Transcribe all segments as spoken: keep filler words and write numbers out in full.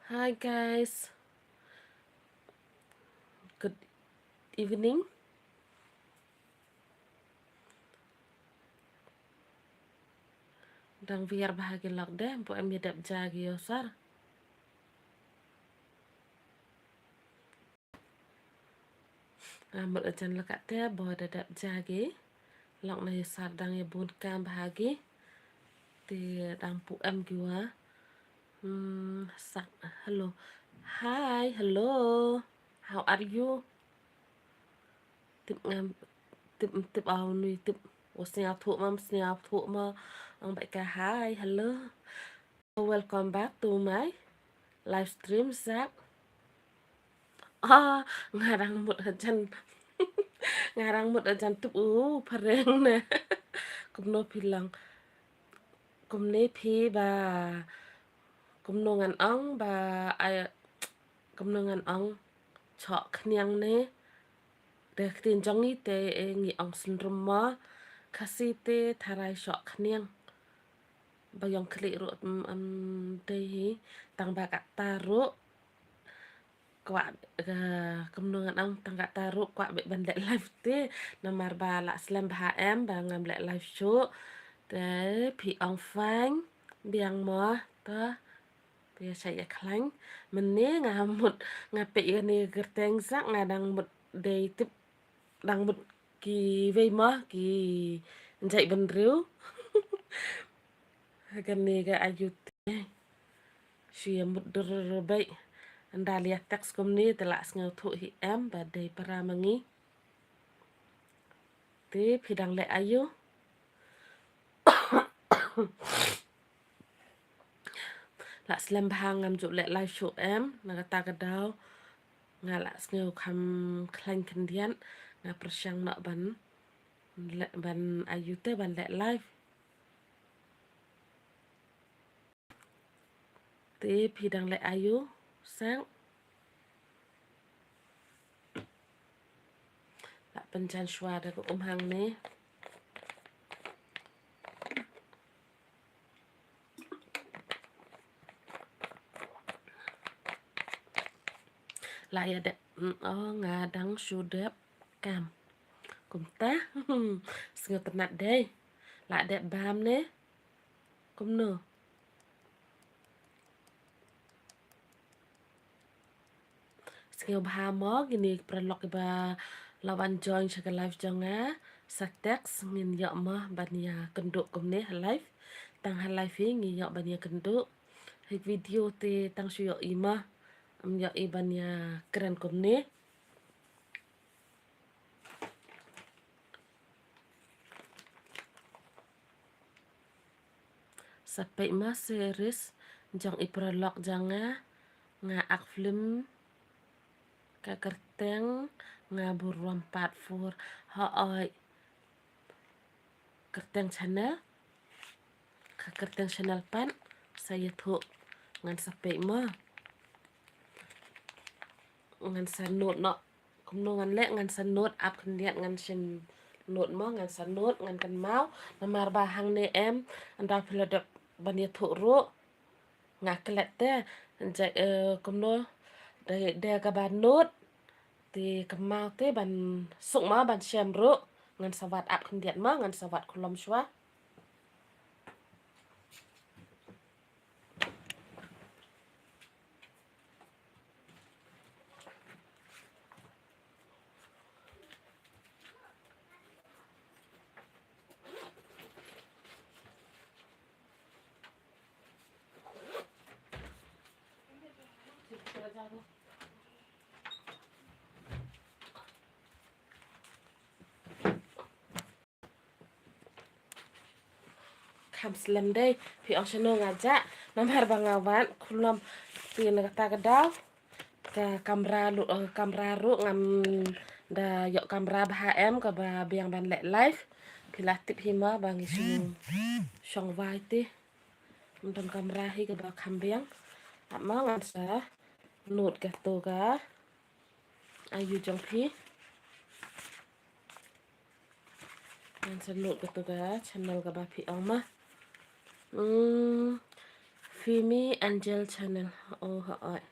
Hi guys. Good evening. Dang wiar bha ki lok de, pu em ïa dep ja ki ïa u sar. Nga mut ajan la kate bo da dep ja ki. Lok na ïa sar dang ïa bun kam bha ki. Te dang pu em ki wa. Hmm, sak, hello. Hi, hello. How are you? Tip ngam, tip, tip au nui tip. Wa sniaw thuh ma, sniaw thuh ma. Ang bai ka hi, hello. Welcome back to my live stream, Zak. Ah, nga dang mut ajan. Nga dang mut ajan tup u phareng ne. Kumno phi lang. Kumne phi ba. Kumno ngan ong ba ai. Kumno ngan ong. Chok khniang ne. Te ktien jong ngi te, eh, ngi ong syndrome ma. Khasi te tharai chok khniang. Ba ïong khlieh ruh, mm, mm, dei hi, tang ba kata ruh. Kwah, eh, kumno ngan ong, tang kata ruh kwah beh ban leh live te. Namar ba la slem bha em, ba ngam leh live shuh. Te phi ong fine, biang mo, te. Phi sa ïa khlaiñ. Mynne nga mut, nga peit ïa kane kyrteng Zak, nga dang mut dei tip dang mut kiwei ma ki jait bynriew. Kane ka ayu te. Shu ïa mut dur beit. Ynda la ïa text kumne te la sngewthuh hi em ba dei para ma ngi. Te phi dang leh ayu. La slem bha ngam ju leh live shuh em, na kata ka daw nga la sngew kham khlaiñ khyndiat, nga pyrshang noh ban leh, ban ayu te ban leh live. Te phi dang leh ayu sang. La pynjan shuwa da ka um hangne. La ïa dep, mm, oh, nga dang shu dep kam. Kumta, sngewtynnat dei. La dep bam ne. Kumno? Sngewbha mo kine ki paralok kiba la wan join sha ka live jong nga, sa text ngin ïoh mo ban ïa kynduh kumne ha live. Tang ha live hi ngi ïoh ban ïa kynduh. Ha video te tang shu ïoh i mo. Ym ïoh i ban ïa kren kumne. Sa peit ma series jong i paralok jong nga, nga ak film ka kyrteng Nga Burom part four. Hooid. Kyrteng channel. Ka kyrteng channel pat sa ïathuh ngan sa peit ma. Ngan sa note noh. Kumno ngan leh ngan sa note ap khyndiat ngan shu note ma ngan sa note ngan kynmaw. Namar ba hangne em ynda phi la dep ban ïathuh ruh. Nga klet te, jai, eh, kumno, da, da kaba note, te kynmaw te ban suk ma ban shem ruh, ngan sa wad ap khyndiat ma, ngan sa wad khulom shuwa. Kham slem dei, phi ong shano nga jah, namar ba nga wan khulom phi na kata ka daw. Ka kamra ruh, eh, kamra ruh ngam da ïoh kamra bha em kaba biang ban leh live. Phi la tip hi ma ba ngi shu shong wai te. Ym don kamra hi kaba kham biang. Ap ma ngan sa note kato ka ayu jong phi. Ngan sa note kato ka channel kaba phi ong ma. Hmm. Fimi Angel Channel. Oh, ha, oi.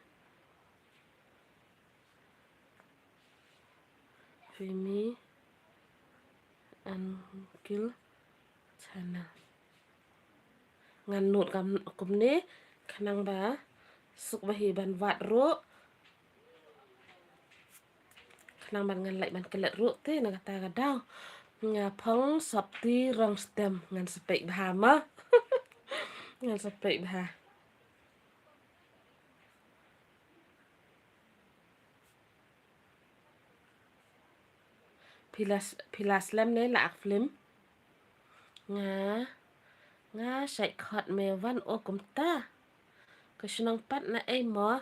Fimi Angel Channel. Ngan nud kam kumne, khnang ba suk ba hi ban wad ruh. Khnang ban ngan leit ban klet ruh te na kata ka daw. Nga phong sopti rong stem ngan sa peit bha ma. Ngan sa peit bha. Phi la, phi la slem ne la ak film. Nga, nga shait khot me wan o kumta. Ka shnong pat na ei mo.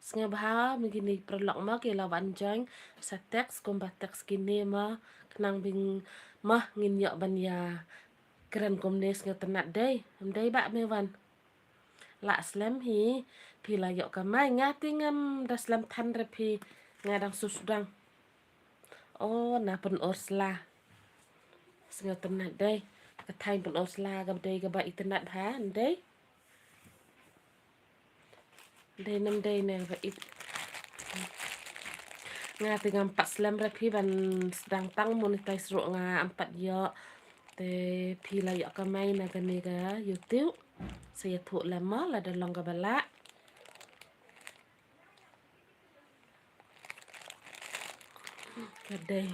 Sngewbha me kine paralok mo ki la wan join sa text kumba text kine mo. Khnang ba ngin mo ngin ïoh ban ïa kren kumne sngewtynnat dei. Em dei ba me wan. La slem hi, phi la ïoh kamai, nga te ngam da slem than re phi, nga dang shu sdang. O, na pynur sla. Sngewtynnat dei, ka thaiñ pynur sla, kaba dei kaba itynnat ha, em dei. Dei nam dei ne kaba it. Nga te ngam pat slem re phi ban sdang tang monetize ruh ngam pat ïoh. Te phi la ïoh kamai na kane ka YouTube. Sa ïathuh lem mo lada long kaba lah. Ka dei.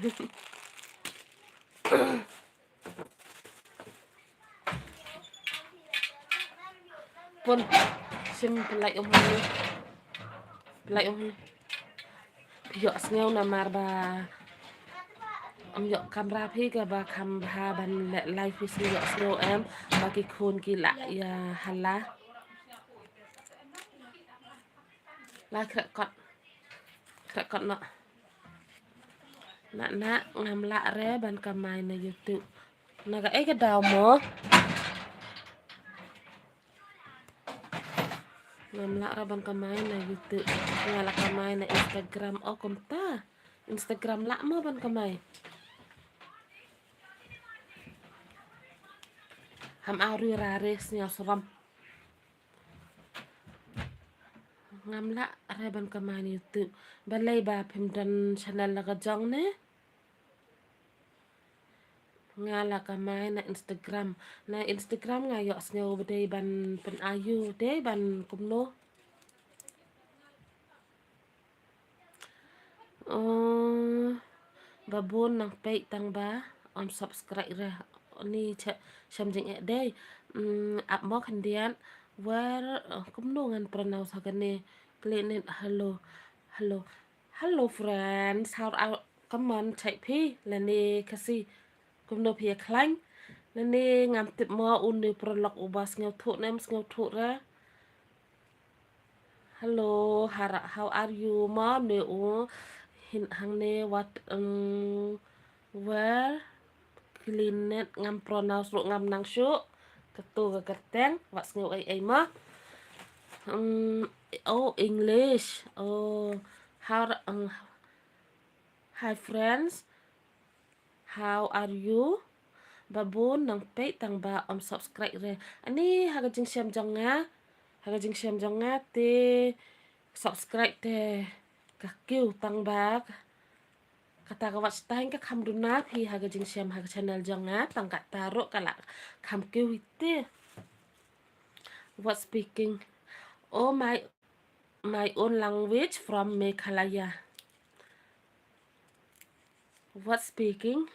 Pun, shim pynlait um hangne. Pynlait um hangne. Phi ïohsngew namar ba ym ïoh kamra phi kaba kham bha ban leh live phi sngew ïohsngew em ba ki khun ki lah ïa hala. La khreh kot. Khreh kot noh. Na na ngam lah re ban kamai na YouTube. Na kaei ka daw mo? Ngam lah re ban kamai na YouTube. Nga la kamai na Instagram. O kumta. Instagram lah mo ban kamai. Ham aw ri ra re sniaw sram. Ngam lah re ban kamai na YouTube. Balei ba phim don channel la ka jong ne? Nga la kamai na Instagram. Na Instagram nga ïohsngew ba dei ban pyn-ayu, dei ban kumno. Oh, ba bun nang peit tang ba ym subscribe re. Ni cha-, shem jingeh dei. Mm, ap mo khyndiat. Where, uh, kumno ngan pronounce ha kane. Klik ne hello. Hello. Hello friends. How are, come on, check phi. Lane Khasi. Kumno phi ïa khlaiñ? Lane ngam tip mo une u paralok uba sngewthuh ne ym sngewthuh re. Hello, hara, how are you mo? Ne u hin hangne wat, um, where? Kline ngam pronounce ruh ngam nang shuh. Katu ka kyrteng wat sngew ei ei mo. Um, oh, English. Oh, hara, um, hi friends. How are you? Ba bun nang peit tang ba ym subscribe re. Ani ha ka jingshem jong nga. Ha ka jingshem jong nga te subscribe te ka kiew tang ba kata ka wat stang ka kham duna phi ha ka jingshem ha ka channel jong nga tang kata ruh ka la kham kiew ite. What speaking? Oh my, my own language from Meghalaya. What speaking?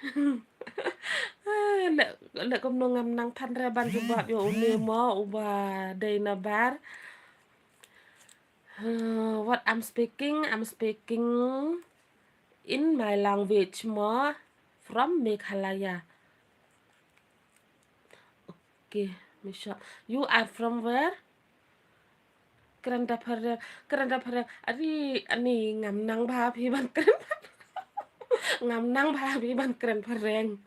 Ah, leh, leh kumno ngam nang than re ban jubab ïa une mo uba dei na bar. Ah, what I'm speaking, I'm speaking in my language mo from Meghalaya. Okay, Misha. You are from where? Kren da phareng, kren da phareng. Ari, ani ngam nang bha phi ban kren. Ngam nang bha phi ban kren phareng.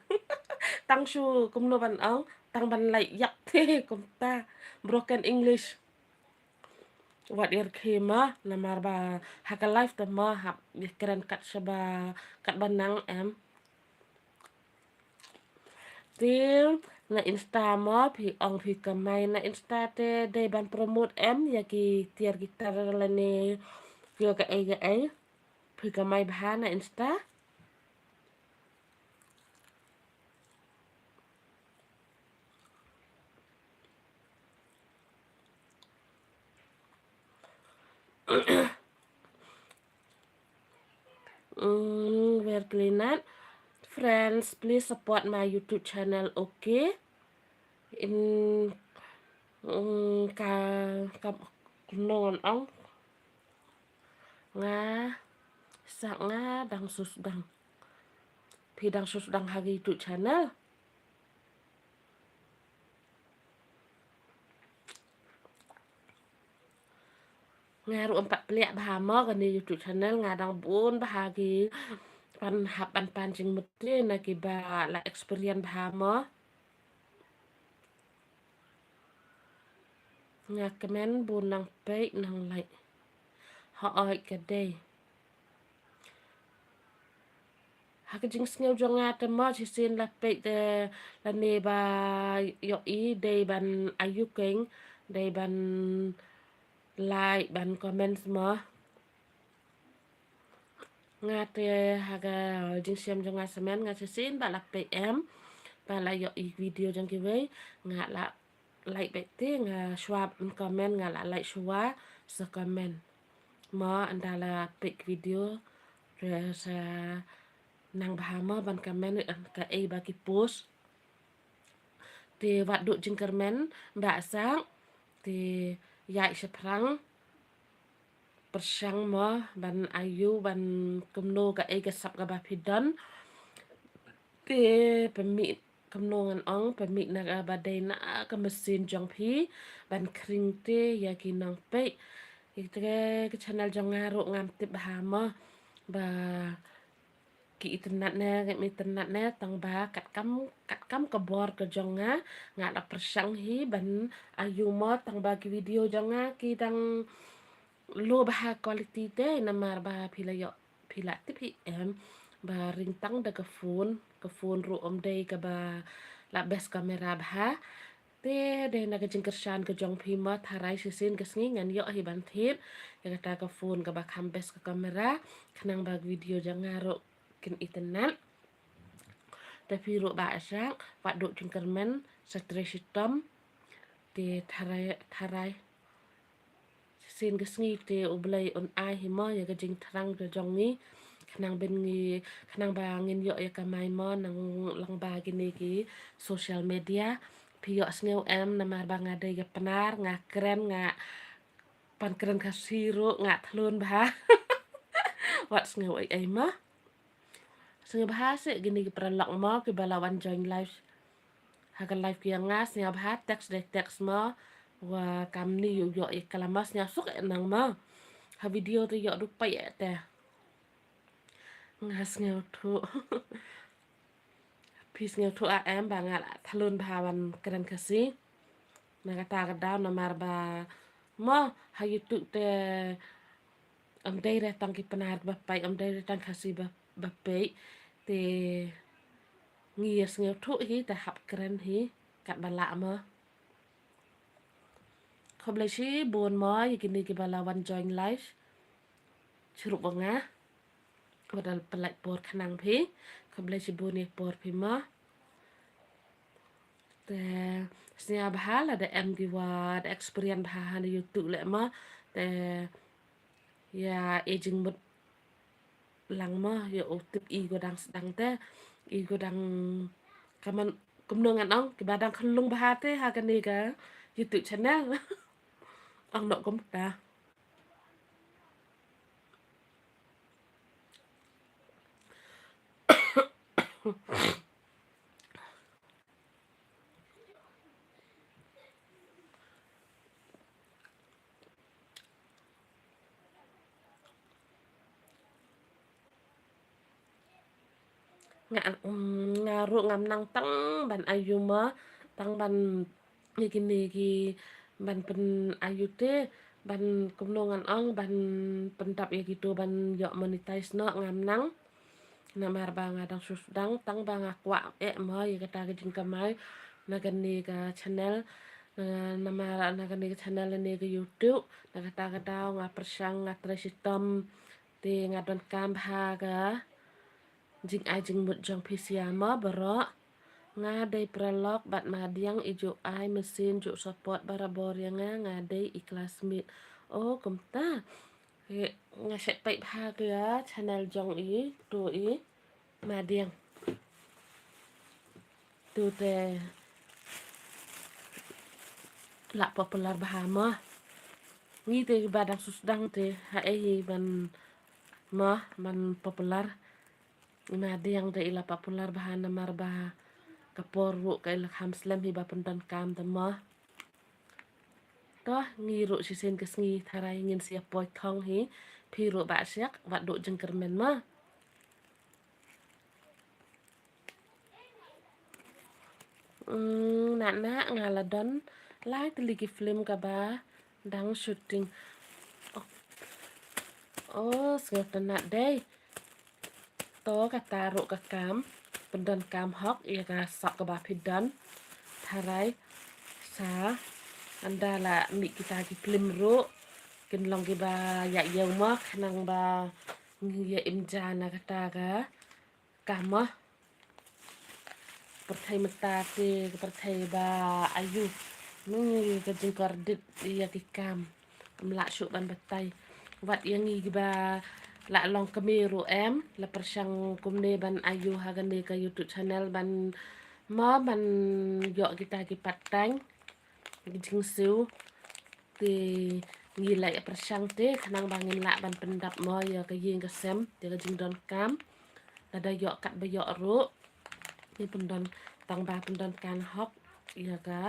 Tang shu kumno ban ong, tang ban lait ïap te kumta. Broken English. Wat ïa rkhie ma, namar ba ha ka live te ma hap ïa kren kat shaba, kat ba nang em. Te Na Insta mo, phi ong phi kamai na Insta te dei ban promote em ïa ki tiar guitar lane ïa kaei kaei. Phi kamai bha na Insta. Mm, where Klinat. Friends, please support my YouTube channel, okay? In, mm, ka, ka, nong an ong. Nga, sa nga dang shu sdang. Phi dang shu sdang ha ki YouTube channel. Nga ruh em pat pliak bha mo kane YouTube channel, nga dang bun bha ki pan hap ban pan jingmut te na kiba la experience bha mo. Nga kmen bun nang peit nang like. Hooid ka dei. Ha ka jingsngew jong nga te mo shisien la peit te lane ba ïohi dei ban ayu keng, dei ban like ban comments mo. Nga te ha ka jingshem jong nga semen nga shisien ba la peit em, ba la ïohi video jong kiwei, nga la like beit te nga shuwa ban comment, nga la like shuwa sa comment. Mo ynda la peit video re sa nang bha mo ban comment kaei ba ki post. Te wat duh jingkyrmen ba sak te ïaid shaphrang pyrshang mo ban ayu ban kumno kaei ka sap kaba phi don. Te pynmih kumno ngan ong, pynmih na kaba dei na ka machine jong phi ban khring te ïa ki nongpeit. Ite ka channel jong nga ruh ngam tip bha mo ba ki itynnad ne, ki itynnad ne, tang ba katkam, katkam ka bor ka jong nga, nga la pyrshang hi ban ayu mo, tang ba ki video jong nga ki dang low bha quality te, namar ba phi la ïoh, phi la tip hi em ba ring tang da ka phone, ka phone ruh ym dei kaba la best camera bha. Te dei na ka jingkyrshan ka jong phi mo, tharai shisien ka sngi ngan ïoh hi ban thied ïa kata ka phone kaba kham best ka camera, khnang ba ka video jong nga ruh kin itynnad. Te phi ruh ba sak, wat duh jingkyrmen, sa trei shitom. Te tharai, tharai shisien ka sngi te U Blei un ai hi mo ïa ka jingthrang ka jong ngi, khnang ban ngi, khnang ba ngin ïoh ïa kamai mo nang lang ba kine ki social media. Phi ïoh sngew em, namar ba nga dei ka Pnar, nga kren, nga pan kren Khasi ruh nga thlun bha. Wat sngew ei ei mo. Sngewbha seh kine ki paralok mo kiba la wan join live ha ka live ka jong nga, sngewbha text dei text mo. Wa kamni ïoh ïoh ïa ka la mo, sngewsuk eh nang mo. Ha video te ïoh duh peit eh te. Nga sngewthuh. Phi sngewthuh ah em ba nga la thlun bha ban kren Khasi. Na kata ka daw namar ba mo ha YouTube te ym dei re tang ki Pnar ba peit, ym dei re tang Khasi ba, ba peit. Te ngi ïa sngewthuh hi, te hap kren hi katba lah mo. Khublei shibun mo ïa kine kiba la wan join live. Shuh ruh ba nga wat la pynlait por khnang phi. Khublei shibun ïa por phi mo. Te sngewbha lada em kiwa da experience bha ha YouTube leh mo. Te ïa ai jingmut lang mo, ïa u tip i ko dang sdang te, i ko dang kaman kumno ngan ong, kiba dang khyllung bha te ha kane ka YouTube channel. Ong noh kumta. Nga, mm, nga ruh ngam nang tang ban ayu mo, tang ban ïa kine ki ban pyn ayu te, ban kumno ngan ong, ban pyndap ïa kito ban ïoh monetize noh ngam nang. Namar ba nga dang shu sdang, tang ba nga kwah eh mo ïa kata ka jingkamai. na kane ka channel, na, namar na kane ka channel lane ka YouTube, na kata ka daw nga pyrshang, nga trei shitom, te nga donkam bha ka jingai jingmut jong phi sha mo baroh. Nga dei paralok bad madiang, i ju ai mynsiem ju support barabor ïa nga, nga dei i classmate. O kumta. Nga shait peit bha ka channel jong i, tu i madiang. Tu te la popular bha mo. Ngi te ba dang sdang te haei hi ban mo, ban popular. I madiang te i la popular bha namar ba ka por ruh ka i la kham slem hi ba pyndonkam te mo. To ngi ruh shisien ka sngi tharai ngin sa ïa poi thong hi. Phi ruh ba siak wat duh jingkyrmen mo. Hmm, na na nga la don lai tylli ki film kaba dang shooting. Oh, oh, sngewtynnat dei. To kata ruh ka kam pyndonkam hok ïa ka sok kaba phi don. Tharai sa ynda la mih kita ki film ruh kin long kiba ïa ïew mo, khnang ba ngi ïa im ja na kata ka kam mo. Pyrthei mynta te ka pyrthei ba aiu, mynta ka jingkordit ïa ki kam. Ym lah shuh ban batai. Wat ïa ngi kiba la long kmie ruh em la pyrshang kumne ban aiu ha kane ka YouTube channel ban mo ban ïoh kita ki part time, ki jingsiew. Te ngi la ïa pyrshang te khnang ba ngin lah ban pyndap mo ïa ka ïing ka sem, ïa ka jingdonkam. Lada ïoh katba ïoh ruh ngi pyndon, tang ba pyndonkam hok ïa ka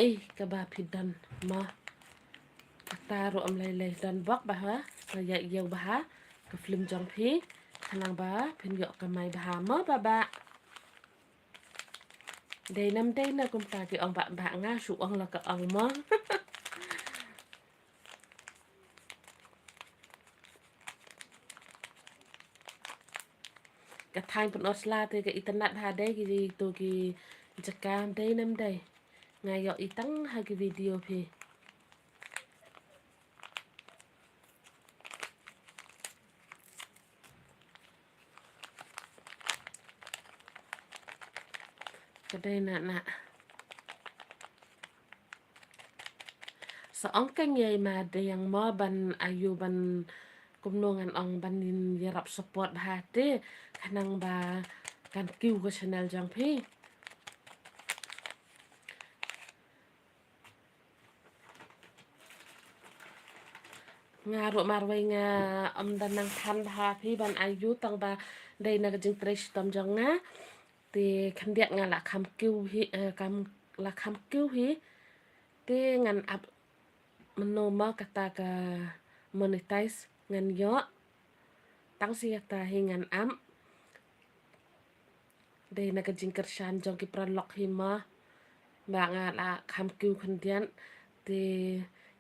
ei kaba phi don mo. Kata ruh ym lei lei, don bok bha, ka ïa ïew bha ka film jong phi, khnang ba phin ïoh kamai bha mo Bah Bah. Dei nam dei na kumta ki ong Bah Bah, nga shu ong la ka ong mo. Ka thaiñ Pynursla te ka itynnad ha dei kitu ki jaka, dei nam dei. Nga ïohi tang ha ki video phi. Ka dei na na. Sa ong ka ngi ïa i madiang mo ban aiu ban kumno ngan ong ban ïarap support bha te khnang ba kan kiew ka channel jong phi. Nga ruh marwei nga ym da nang than bha phi ban aiu, tang ba dei na ka jingtrei shitom jong nga. Te khyndiat nga la kham kiew hi, eh, kham, la kham kiew hi. Te ngan ap mynno ma kata ka monetize ngan ïoh. Tang shi kata hi ngan ap. Dei na ka jingkyrshan jong ki paralok hi ma. Ba nga la kham kiew khyndiat. Te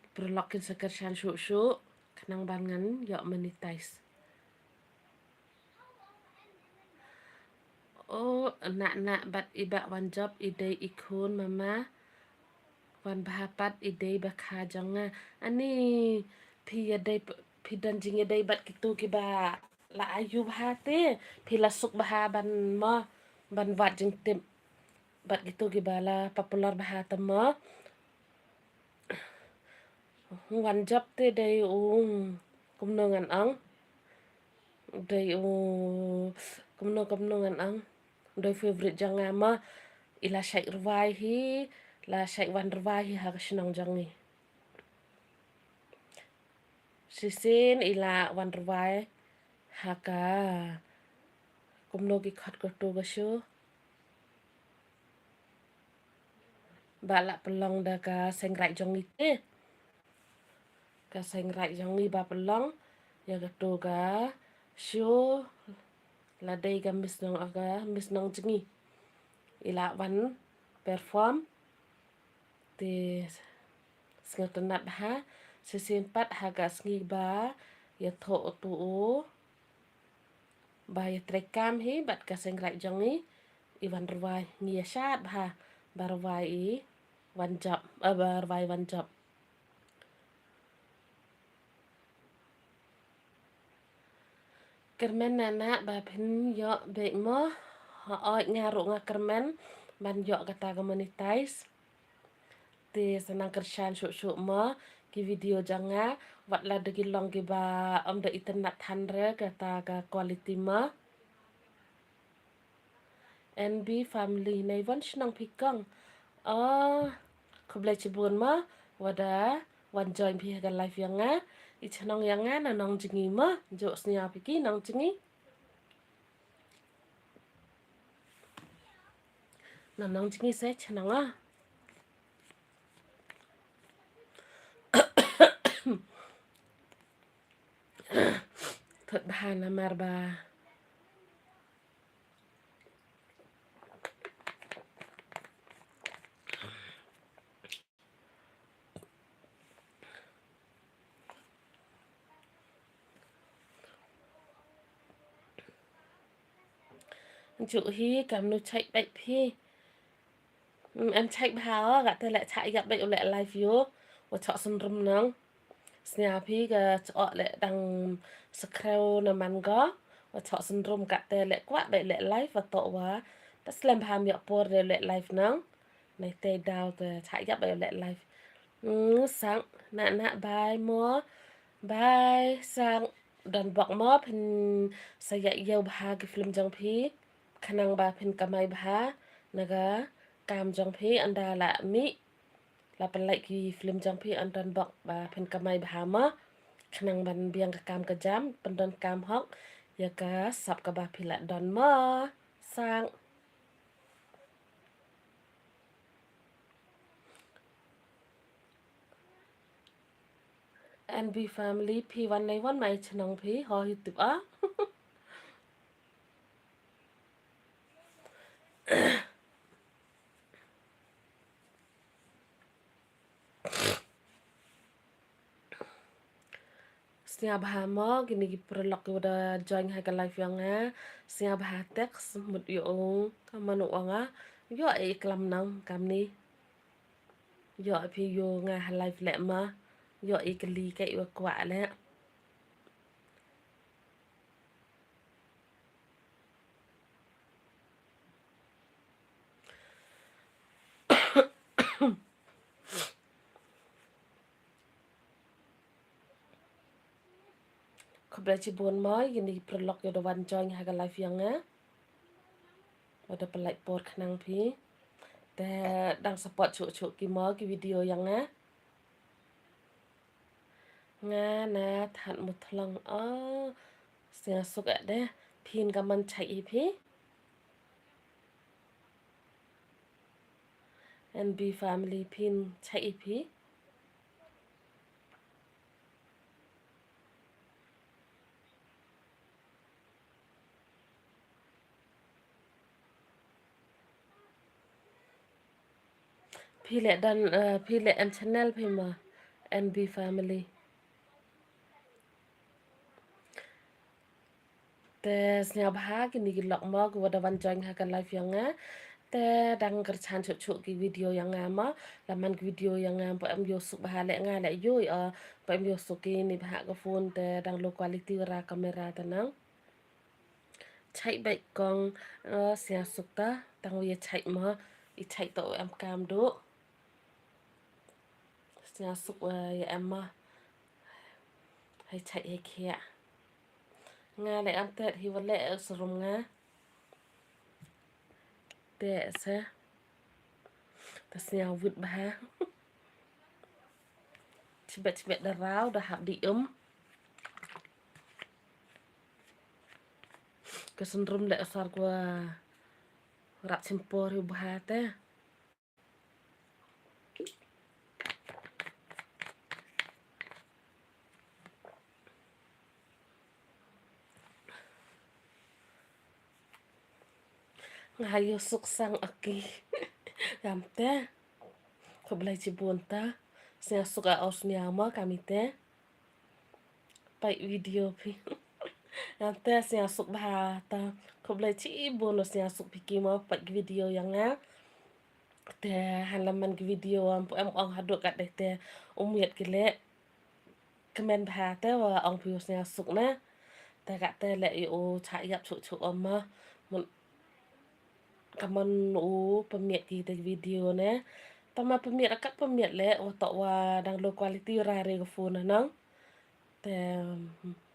ki paralok kin sa kyrshan shuh shuh khnang ban ngan ïoh monetize. O, na na bad i Bah Wanjop i dei i khun mama. Wan bha pat i dei ba kha jong nga. Ani phi ïa dei, phi don jingïadei bad kitu kiba la aiu bha te, phi la suk bha ban mo, ban wad jingtip bad kitu kiba la popular bha te mo. Wanjop te dei u, kumno ngan ong, dei u, kumno kumno ngan ong, dei favorite jong nga ma. I la shait rwai hi, la shait wan rwai hi ha ka shnong jong ngi. Shisien i la wan rwai ha ka, kumno ki khot katu ka shu ba la pynlong da ka seng raij jong ngi te. Ka seng raij jong ngi ba pynlong ïa katu ka shu la dei ka Miss Nong, ka Miss Nongjngi. I la wan perform te sngewtynnat bha. Shisien pat ha ka sngi ba ïathuh utu u ba ïatreikam hi bad ka seng raij jong ngi, i wan rwai, ngi ïa shad bha ba rwai i wan jop, eh, ba rwai wan jop. Kyrmen na na ba phin ïoh beit mo. Hooid, nga ruh nga kyrmen ban ïoh kata ka monetize. Te sa nang kyrshan shuh shuh mo ki video jong nga, wat la da ki long kiba ym da itynnad than re kata ka quality mo. N B family, na i wan shnong phi kong? Oh, khublei chibun mo, wat da wan join phi ha ka live ïa nga. I shnong ïa nga na Nongjngi mo, ju sniaw phi ki Nongjngi. Na Nongjngi se shnong ah. Thot bha namar ba Ju hi, kamnu chait beit phi? Mm, em chait bha o, katte leh chah ïap beit u leh live ïoh. Wa chok synrum nang. Sniaw phi ka chok leh dang skrew na man go. Wa chok synrum katte leh kwah beit leh live wa tok wa. Ta slem bha, ym ïoh por de leh live nang. Nai te daw te chah ïap beit leh live. Mm, sang, na na, bye mo. Bye sang. Don bok mo, phin sa ïa ïew bha ki film jong phi. Khnang ba phin kamai bha na ka kam jong phi, ynda la mih la pynlait ki film jong phi, yn don bok ba phin kamai bha mo. Khnang ban biang ka kam ka jam, pyndonkam hok ïa ka sap kaba phi la don mo. Sang. N B family, phi wan nei wan mai chnong phi ho hi tip a. Sngewbha mo kine ki paralok ki wa da join ha ka live yong nga. Sngewbha text mut ïoh ong ka mano ong nga. Ïoh i klam nang kamni. Ïoh phi ïoh nga ha live leh ma. Ïoh i kali ka i wa kwah leh. Khublei chibun mo, ïa kine ki paralok ïa da wan join ha ka live yong nga. Wa da pynlait por khnang phi. Te dang support chuh chuh ki mo ki video yong nga. Nga na Thadmuthlong. Oh, sngewsuk eh de. Phin ka man chai i phi. N B family phin chai i phi. Phi leh don, eh, phi leh em channel phi ma, N B family. Te sngewbha kine ki lok mo ki wa da wan join ha ka live yong nga. Te dang kyrchan chuh chuh ki video yong nga mo. La man ki video yong nga ba em ïoh suk bha leh nga leh ïoh, eh, ba em ïoh suk kine bha ka phone te dang low quality ra camera te nang. Chai beit kong, eh, sngewsuk ta, tang wa ïa chai mo, i chai to em kam duh. Sngewsuk wa ïa em mo. Hai chai hai khia. Nga leh em tet hi wa leh, eh, sarum nga. Te se. Ta sngewwit bha. Chibet chibet da raw da hap di um. Ka sngewrum leh asar kwa rat simpor yu bha te. Nga ïoh suk sang aki. Ngam te. Khublei chibun ta. Sngewsuk a os nia ma kami te. Pai video phi. Ïa te sngewsuk bha ta. Khublei chibun, sngewsuk phi ki mo peit ki video ïa nga. Te hanlem man ki video ym pu em ong haduh kat dei te u miet ki leh. Kmen bha te wa ong phi u sngewsuk na. Te kat te leh ïa u chah ïap chuh chuh ym ma. Mun ka mon u pynmiat ki te video ne. Tang ma pynmiat kat pynmiat leh wa toh wa dang low quality ra re ka phone na nang. Te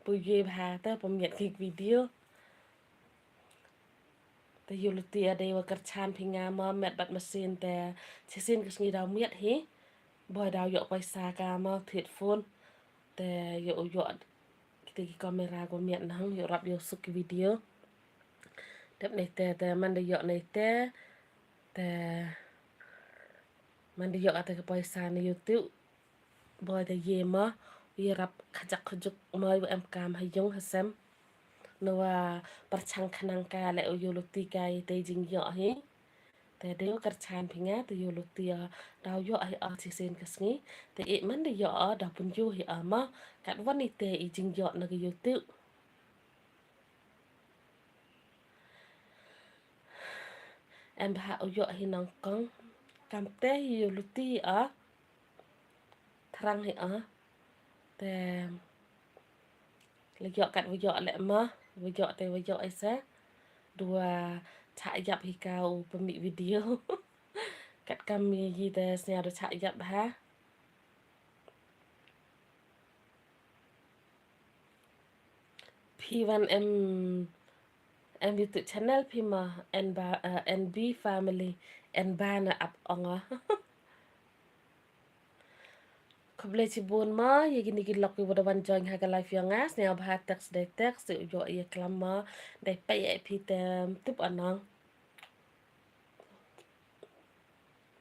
pu ye bha te pynmiat ki video. Te ïa u luti a dei wa kyrchan phi nga ma met bad masin te shisien ka sngi daw miat hi. Boi daw ïoh paisa ka ma thied phone. Te ïa u ïoh kita ki camera ko miat nang ïoh rap ïoh suk ki video. Dep nei te te man da ïoh nei te te man da ïoh ata ka paisa na YouTube. Boi da ye ma ïa rap khajak khajuk ma ïa em kam ha yung ha sem. Na wa pyrchang khnang ka leh u ïa u luti ka ïa te jingïoh hi. Te dei u kyrchan phi nga te ïa u luti ïa daw ïoh hi a shisien ka sngi. Te i man da ïoh a daw pynïoh hi a ma kat wan i te i jingïoh na ka YouTube. Em bha u ïoh hi nang kong. Kam te hi u luti a. Thrang hi a. Te la ïoh kat wa ïoh leh ma. Wa ïoh te wa ïoh ai sa. Dua chah ïap hi ka u pynmih video. Kat kam hi te sñiaw da chah ïap ha. Phi wan em, em YouTube channel phi ma, en ba, eh, N B family, en ba na ap ong a. Khublei chibun ma, ïa kini ki lok ki wa da wan join ha ka live yong nga, sñiaw bha text dei text, ïa u ïoh ïa klam ma, dei peit ïa phi te, tip anang.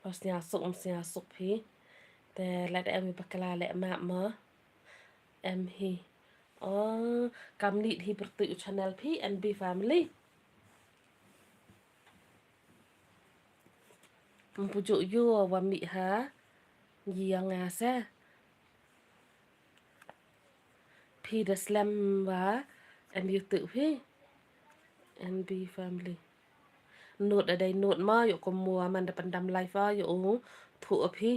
Ba sñiaw suk, em sñiaw suk phi. Te lada em hi bakla leh map ma. Em hi. Oh, kam nit hi pyrtuit u channel phi, N B family. Em pu ju yu wa mih ha. Yi yang nga sa. Phi da slem wa em YouTube phi. N B family. Note da dei note ma ïoh kum wa man da pyndam live wa ïoh u thuh phi.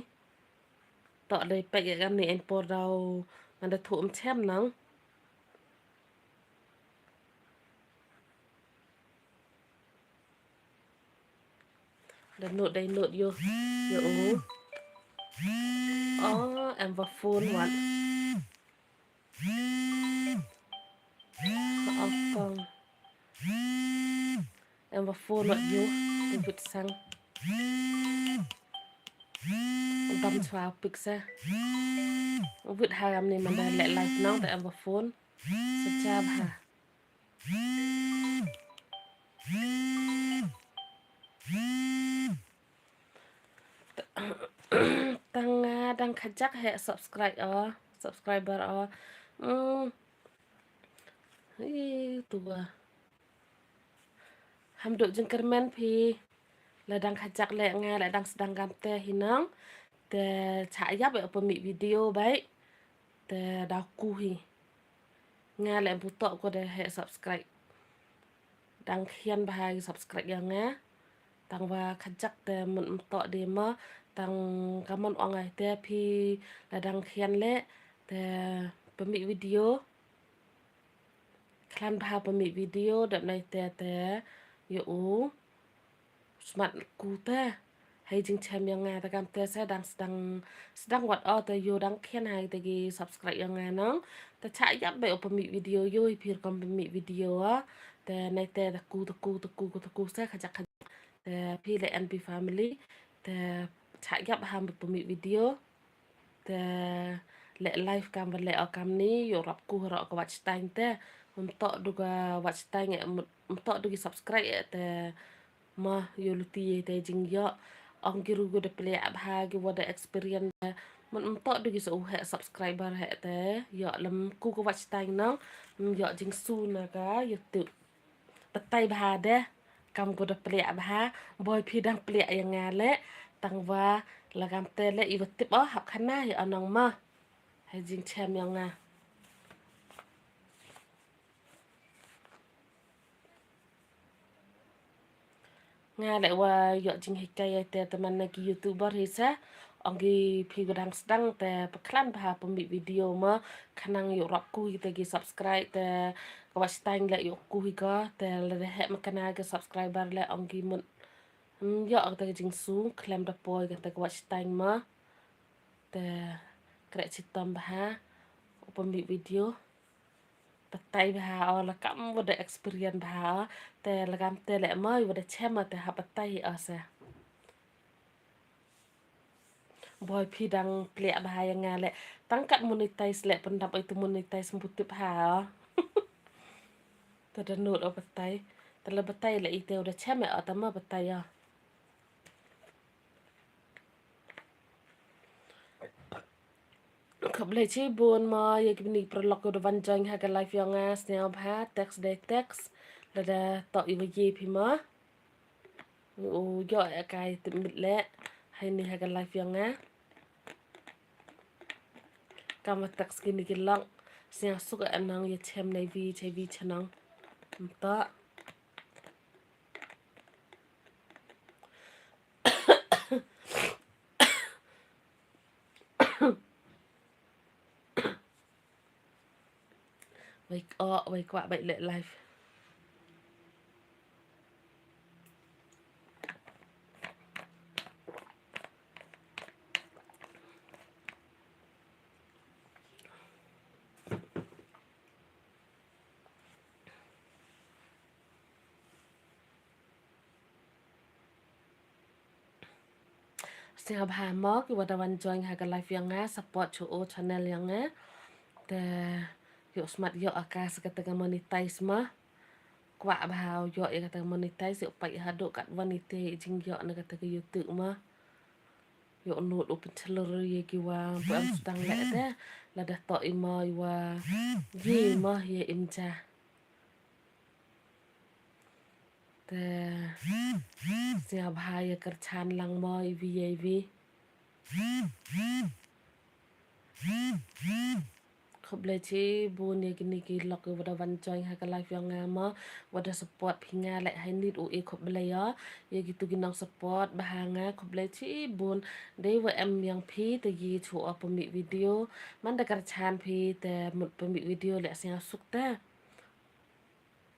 Toh dei peit ïa kam ni en por daw man da thuh em chem nang. Da note dei note ïoh ïoh u. Oh, em wa phone wat. Apang. Em wa phone wat ïoh. Tebit sang. Bam chwa pik sa. Wit ha kam ni man da leh live nang ta em wa phone. Sa cha bha. Tang, ah, dang khajak he subscribe, oh, subscriber, oh. Hmm. Hi, tu wa. Ham duk jingkyrmen phi. La dang khajak leh nga la dang sdang kam te hi nang. Te chah ïap ïa pynmih video bai. Te daw ku hi. Nga leh em pu toh ko da he subscribe. Dang khian bha ki subscribe ïa nga. Tang wa khajak te mun em toh de ma. Tang ka mun ong ai te phi la dang khian leh. Te pynmih video. Khlaiñ bha pynmih video dep nai te te ïa u. Smat ku te. Hei jingchem ïa nga te kam te sa dang sdang, sdang wat o te ïoh dang khian hai te ki subscribe ïa nga nang. Te chah ïap bai u pynmih video ïoh hi phi rukom pynmih video a. Te nai te te ku, te ku, te ku, te ku sa khajak khajak. Te phi leh N B family. Te chah ïap ham pynmih video. Te leh live kam wa leh o kam ni, ïoh rap ku haro ka watch time te. Em toh du ka watch time, em toh du ki subscribe te. Ma ïoh luti te jingïoh. Ong ki ru ki da plie bha ki wa da experience te. Mun em toh du ki sa u he subscriber he te. Ïoh lem ku ka watch time nang. Em ïoh jingsu na ka YouTube. Batai bha de. Kam ko da plie bha. Boi phi dang plie ïa nga leh. Tang wa la kam te leh i wa tip o hap khana hi o nang ma. Hei jingchem ïa nga. Nga leh wa ïoh jinghikai ïa te, te man na ki YouTuber hi sa. Ong ki phi ka dang sdang te pynkhlaiñ bha pynmih video mo. Khnang ïoh rap ku hi te ki subscribe te ka watch time leh ïoh ku hi ka. Te lada heh ma kane ki subscriber leh ong ki mut. Hmm, ïoh kata ka jingsngew khlem da poi kata ka watch time mo. Te khreh chitom bha u pynmih video. Batai bha o, la kam wa da experience bha o. Te la kam te leh mo, wa da chem o te hap batai o sa. Boi phi dang pliah bha ïa nga leh. Tang kat monetize leh pyndap oi tu monetize mbutup ha o. Te da nud o batai. Te la batai leh ite wa da chem o te mo batai o. Khublei chibun mo ïa ki bni paralok ki da wan join ha ka live ïong nga, sngewbha text dei text lada toh ïa wa ye phi mo. U ïoh ïa kai tip mit leh ha ini ha ka live ïong nga. Kam wa text kini ki lok sngewsuk ïa nang ïa chem nei vi chei vi chnong. Mtoh. Wake up, wake up, bait leh live. Sngewbha mo ki wa da wan join ha ka live ïong nga, support chu o channel ïong nga. Te ïoh smat ïoh aka sa kata ka monetize mo. Kwah bha u ïoh ïa kata ka monetize, ïoh pait haduh katwan ite i jingïoh na kata ka YouTube mo. Ïoh nud u pynchlur ïa ki wa pu em sdang leh te. Lada toh i mo i wa ye mo ïa im ja. Te sngewbha ïa kyrchan lang mo iwi ïa iwi. Khublei chibun ïa kini ki lok ïa wa da wan join ha ka live ïong nga mo, wa da support phi nga leh hai nit u e khublei ïa. Ïa kitu ki nong support bha ha nga khublei chibun. Dei wa em ïong phi te ïa chu o pynmih video. Man da kyrchan phi te mut pynmih video leh sngewsuk te.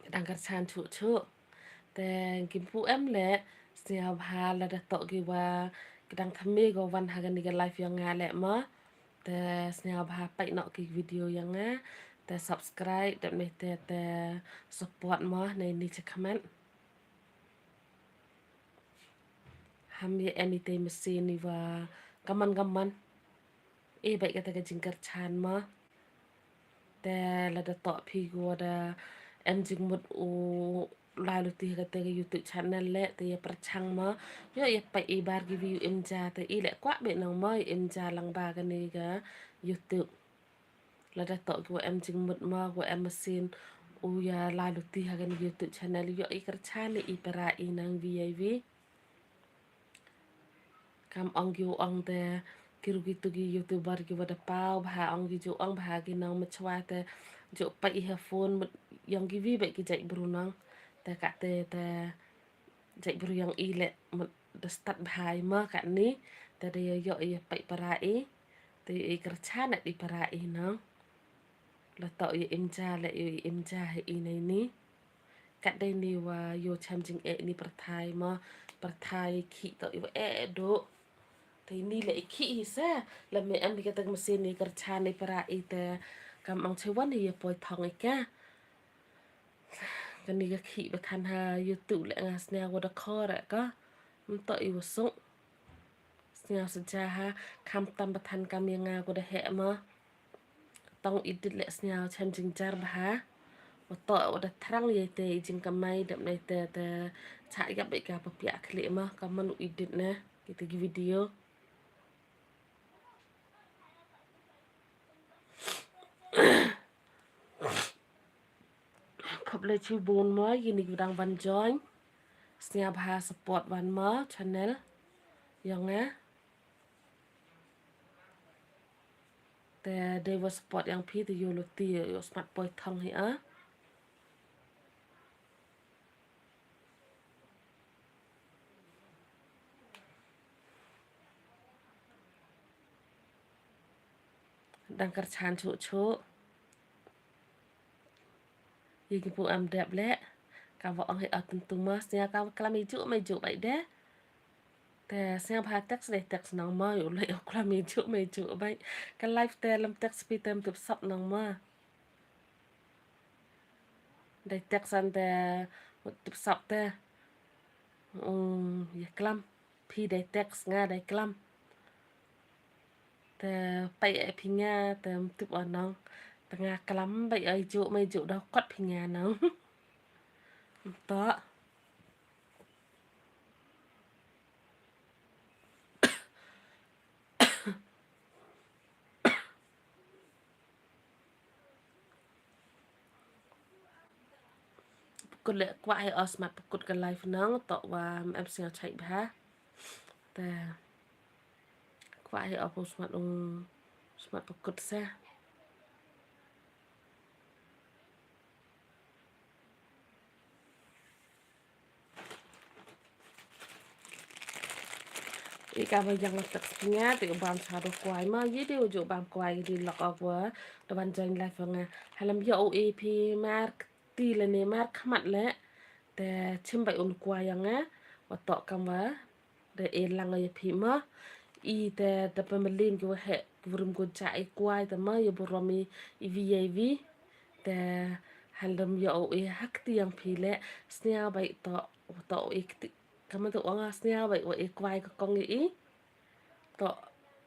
Dang kyrchan chuh chuh. Te kim pu em leh sngewbha lada toh ki wa ki dang thymme ko wan ha kani ka live ïong nga leh mo. Te sngewbha pait noh ki video ïong nga. Te subscribe dep ne te te support mo nei ni chakhmat. Ham ïa em ite machine i wa kaman kaman. E bait kata ka jingkyrchan mo. Te lada toh phi ko da em jingmut u lai luti ha kata ka YouTube channel leh te ïa pyrchang mo. Ïoh ïa pait i bar ki view im ja te i leh kwah beh nang mo im ja lang ba kani ka YouTube. Lada toh ki wa em jingmut mo wa em machine u ïa lai luti ha kani ka YouTube channel ïoh i kyrchan i para i nang vi ai vi. Kam ong ki u ong te ki ruh kitu ki YouTuber ki wa da paw bha ong ki ju ong bha ki nang machwa te ju pait i ha phone mut ïong ki wi beh ki jait bru nang te ka te te jait bru ïong i leh mut da stad bha i ma ka ni te da ïa ïoh ïa pait para i te i kyrchan i para i nang. La toh ïa im ja leh ïa im ja ha i nei ni. Kat dei ni wa ïoh chem jingeh ni pyrthai ma pyrthai khih toh i wa eh duh. Te ni leh i khih hi sa la me em hi kata ka machine ni kyrchan i para i te kam ong che wan hi ïa poi thong i ka. Kani ka khih ba than ha YouTube leh nga sniaw wa da khor ka. Mtoh i wa suk. Sniaw sa ja ha kham tam ba than kam ïa nga ko da heh ma. Tong edit leh sniaw chem jingjar bha. Wa toh wa da thrang ïa te i jingkamai dep nai te te chah ïap beh ka pa piah khlieh ma ka man u edit na kita ki video. Khublei chibun mo ïa kini ki dang wan join. Sniaw bha support wan mo channel ïong nga. Te dei wa support ïong phi te ïoh luti ïoh smat poi thong hi a. Dang kyrchan chuh chuh. Ïa ki pu am dep leh. Ka wa ong hi o tyntu ma sñiaw ka wa klam i juh mai juh bai de. Te sñiaw bha text dei text nang ma yu leh u klam i juh mai juh bai. Ka live te lam text pi tem tup sap nang ma. Dei text an te tup sap te. Um, ïa klam. Phi dei text nga dei klam. Te pai e phi nga te mtup o nong. Te nga klam bai ai juk mai juk dau kot phi nga nong. Mto. Pukut leh kwah hi o smat pukut ka live nong to wa em sñiaw chait bha. Te kwah hi o pu smat ung smat pukut se. I ka ba yang la tak spinga te u bam sa do kwai ma ye de u ju bam kwai di lok ok wa. Da wan join live nga. Halam yo u e phi mar ti le ne mar khmat le. Te chim bai un kwai yang nga. Wa to kam wa. Da e lang ya phi ma. I te da pa malin ki wa he ki wa rum ko ja e kwai te ma ya bu rom i i vi ya i vi. Te halam ya o e hak ti yang phi le sñiaw bai to to e kti. Kama to ong sñiaw bai wa e kwai ka kong i. To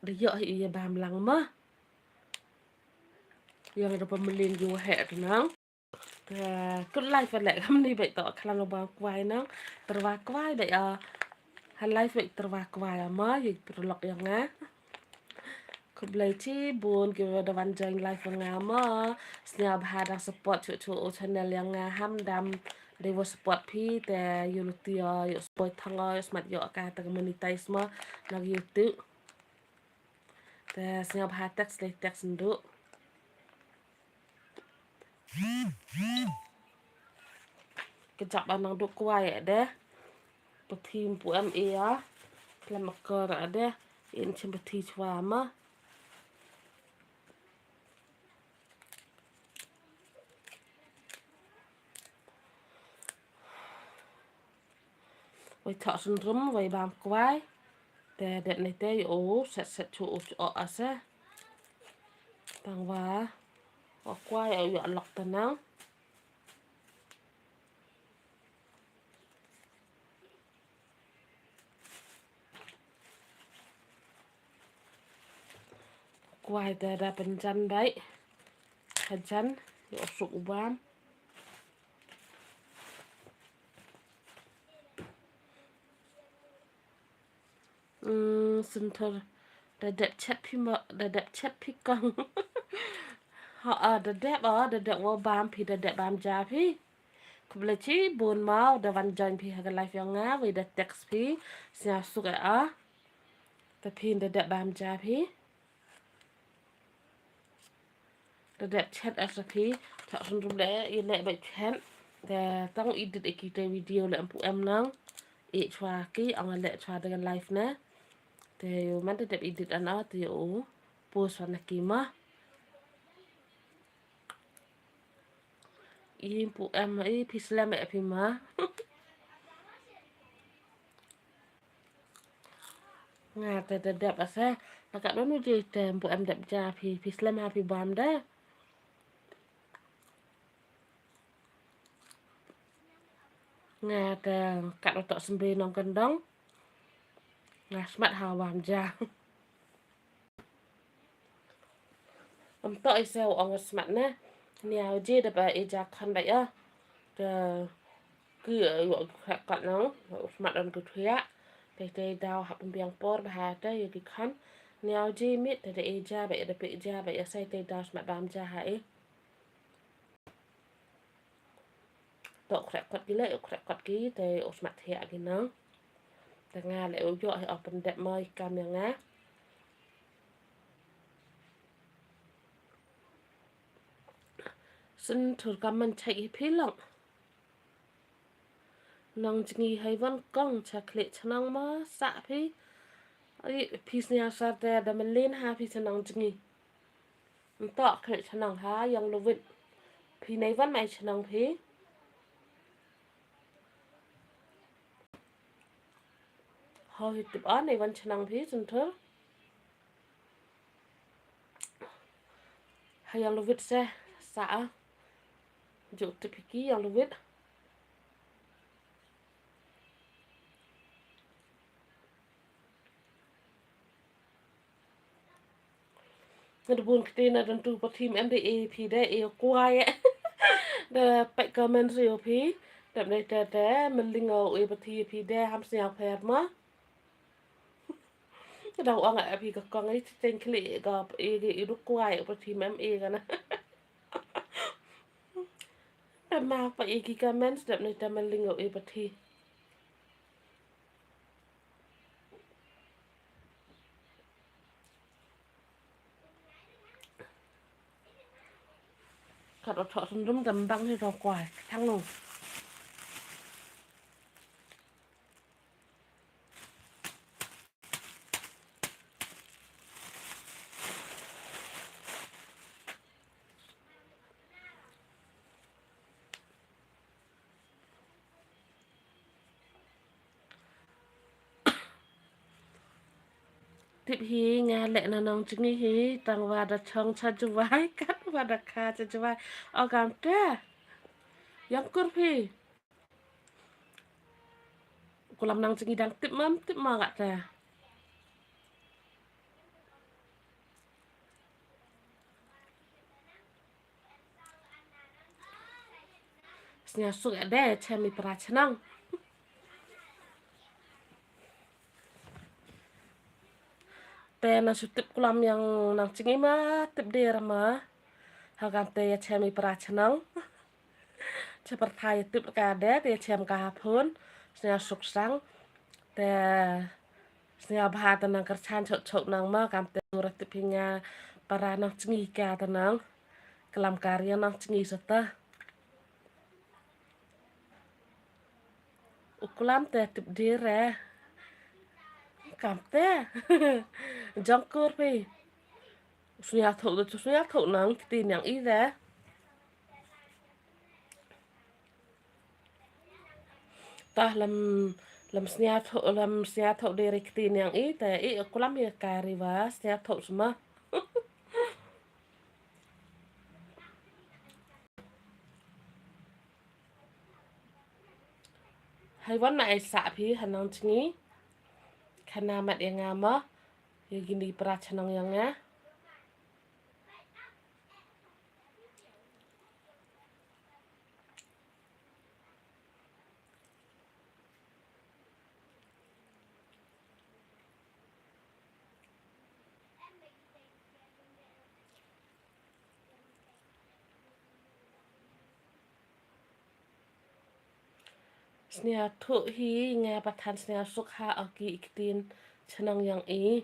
da yo hi ya bam lang ma. Yang da pa malin ki wa he te nang. Te kut live leh kam ni bai to klan lo bang kwai nang. Terwa kwai bai a. Ha live bai terwa kwai a ma yi perlok yang nga. Khublei chi bun ki wa da wan join live nga ma. Sñiaw bha da support chu chu o channel yang nga ham dam. Dei wa support phi te yu lu ti o yu support thang o yu smat yo ka ta monetize ma. Nag YouTube. Te sñiaw bha text dei text ndu. Kejap ba nang duk kwai de. Peti mpu em ia. Klem akor de. In chim peti chwa ma. Wei thok sundrum wei bam kwai. Te det nei te yo set set chu u chu o ase. Tang wa o kwai o yo lok tanang. Kwai te da pynjan bai. Hajan yo suk u bam. Mm, Sunthor da dep chat phi ma da dep chat phi kong. Ha a da dep a da dep wa bam phi da dep bam ja phi. Khublei chi bun ma da wan join phi ha ka live yong nga wei da text phi. Sñiaw suk a. Da phi da dep bam ja phi. Da dep chat a sa phi, thok sundrum le i le bai chat. Da tang edit e ki te video le mpu em nang. E chwa ki ong le chwa da live na. Te yo man da dep edit an a te yo post wan ki ma. I mpu em i phi slem e phi ma. Nga te da dep ase. Laka don u je te mpu em dep ja phi phi slem ha phi bam da. Nga te kat u tok sembri nong kendong. Nga smat ha bam ja. Am to i se u ong smat ne. Niaw ji da ba i ja khan ba ya. Da ki yu khat kat nang u smat an ku thia. Te te daw hap biang por ba ha te yu ki khan. Niaw ji mit te da i ja ba ya da pe ja ba ya sai te daw smat bam ja ha i. To khrek kot ki le, khrek kot ki te u smat thia ki nang. Te nga le u yo he open dep mo i kam ya nga. Sin thur kam man chai i phi long. Nang jngi hai wan kong cha khle cha nang ma sa phi. Ai phi snia sa te da melin ha phi cha nang jngi. Ntok khlek chnong ha, ïang lwit. Phi nei wan mai chnong phi. Ho hi tip a, nei wan chnong phi, chnong thur. Ha ïang lwit se, sa a. Juk tip hi ki ïang lwit. Nga da bun kti na don tu pathi em de e phi de e kwai. Da pek comment ri o phi. Dep de te te meling o e pathi phi de ham sñiaw pher ma. Ka dau ong a phi ka kong ai cheng kli ka e e duk kwai pathi em e ka na. Ka ma pa e ki comment dep de te meling o e pathi. Kat o thok sendum dam bang hi dong kwai. Thang nung. Tip hi nga leh na nong chngi hi tang wa da chong cha jwai kat wa da kha cha jwai. O kam te. Yang kur phi. Kulam nang chngi dang tip mam tip ma nga te. Sñiaw suk ïa de chem i pra chnong. Te na shu tip kulam yang nang chngi ma tip de ra ma. Ha kam te ïa chem i pra chnong. Che pyrthai ïa tip ka de te ïa chem ka ha phone. Sñiaw suk sang. Te sñiaw bha te nang kyrchan chok chok nang ma kam te u ra tip hi nga para nang chngi ka te nang. Klam kar ïa nang chngi sa ta. U klam te tip dir re. Kam te. Jong kur phi. Sñiaw thok de sñiaw thok nang kti nang i de. Tah lam lam sñiaw thok lam sñiaw thok de re kti nang i te i u klam i ka ri wa sñiaw thok sma. Hai wan na ai sa phi ha nang chngi. Khana mat ïa nga ma. Ïa gini pra chnong ïa nga. Sñiaw thok hi nga pathan sñiaw suk ha o ki i ktien chnong yong i.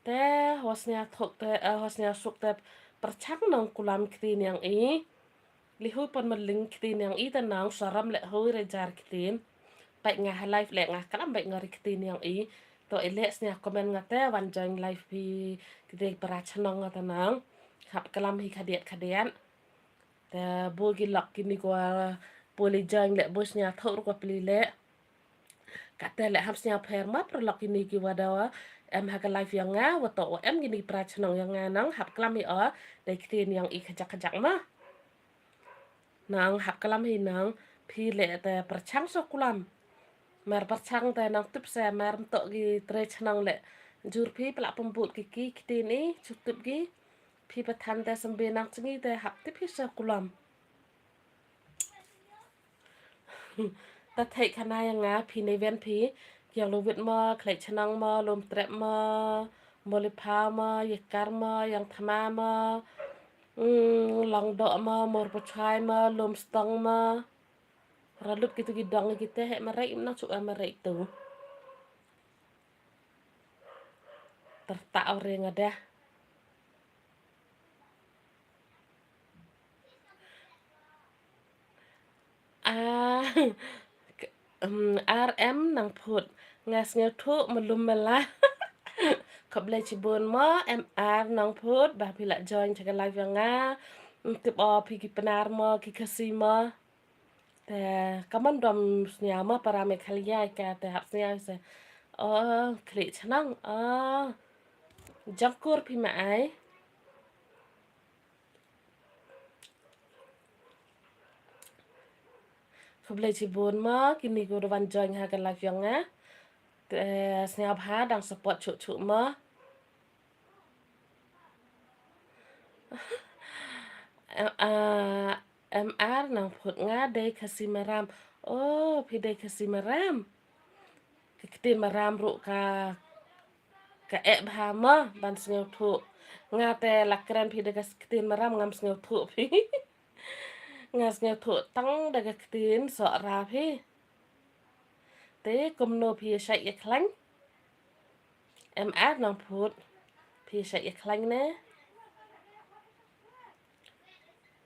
Te ho sñiaw thok te, eh, ho sñiaw suk te pyrchang nong kulam ktien yong i. Li hui pon ma ling ktien yong i te nong saram le hui re jar ktien. Pait nga ha live le nga kalam bait nga ri ktien yong i. To i le sñiaw comment nga te wan join live phi kti para chnong nga te nong. Hap kalam hi khadiat khadiat. Te bu ki lok kini kwa puli jang le bu sñiaw thok ru kwa pli le. Kate le ham sñiaw pher ma pro lok kini ki wa dawa. Em ha ka live yong nga wa to wa em kini pra chnong yong nga nang hap klam hi o. Dei ktien yong i khajak khajak ma. Nang hap klam hi nang phi le te pyrchang so kulam. Mar pyrchang te nang tip se mar mtok ki tre chnong le. Jur phi pla pembut ki ki ktien i chu tip ki. Phi pathan te sambe nang chngi te hap tip hi sa kulam. Ta thei khana yong nga phi nei ven phi. Yong lu wit ma, khlei chnong ma, lum trep ma, moli pha ma, yekar ma, yong thma ma, mm, long do ma, mor pachai ma, lum stong ma. Ralut kitu ki dong ki te he ma rei im nang chu ma rei tu. Terta orang ada. Ah, em, R M nang phut. Nga sngewthuh mlum mela. Khublei chibun mo, em ar nang phut, ba phi la join cha ka live yong nga. Ym tip o phi ki Pnar mo, ki Khasi mo. Te, ka mon dom sñiaw mo, para Meghalaya ka te hap sñiaw se. O, khlieh chnong, o. Jong kur phi ma ai. Khublei chibun mo, kini kiwa da wan join ha ka live yong nga. Te, sñiaw bha dang support chuh chuh mo. Em, ah, em ar nang phut nga dei Khasi Maram. O, phi dei Khasi Maram. Ka ktien Maram ruh ka, ka eh bha mo, ban sñiawthuh. Nga te la kren phi da ka ktien Maram ngam sñiawthuh phi. Nga sñiawthuh tang da ka ktien Sohra phi. Te kumno phi ïa shait ïa khlaiñ? Em ar nang phut. Phi ïa shait ïa khlaiñ ne?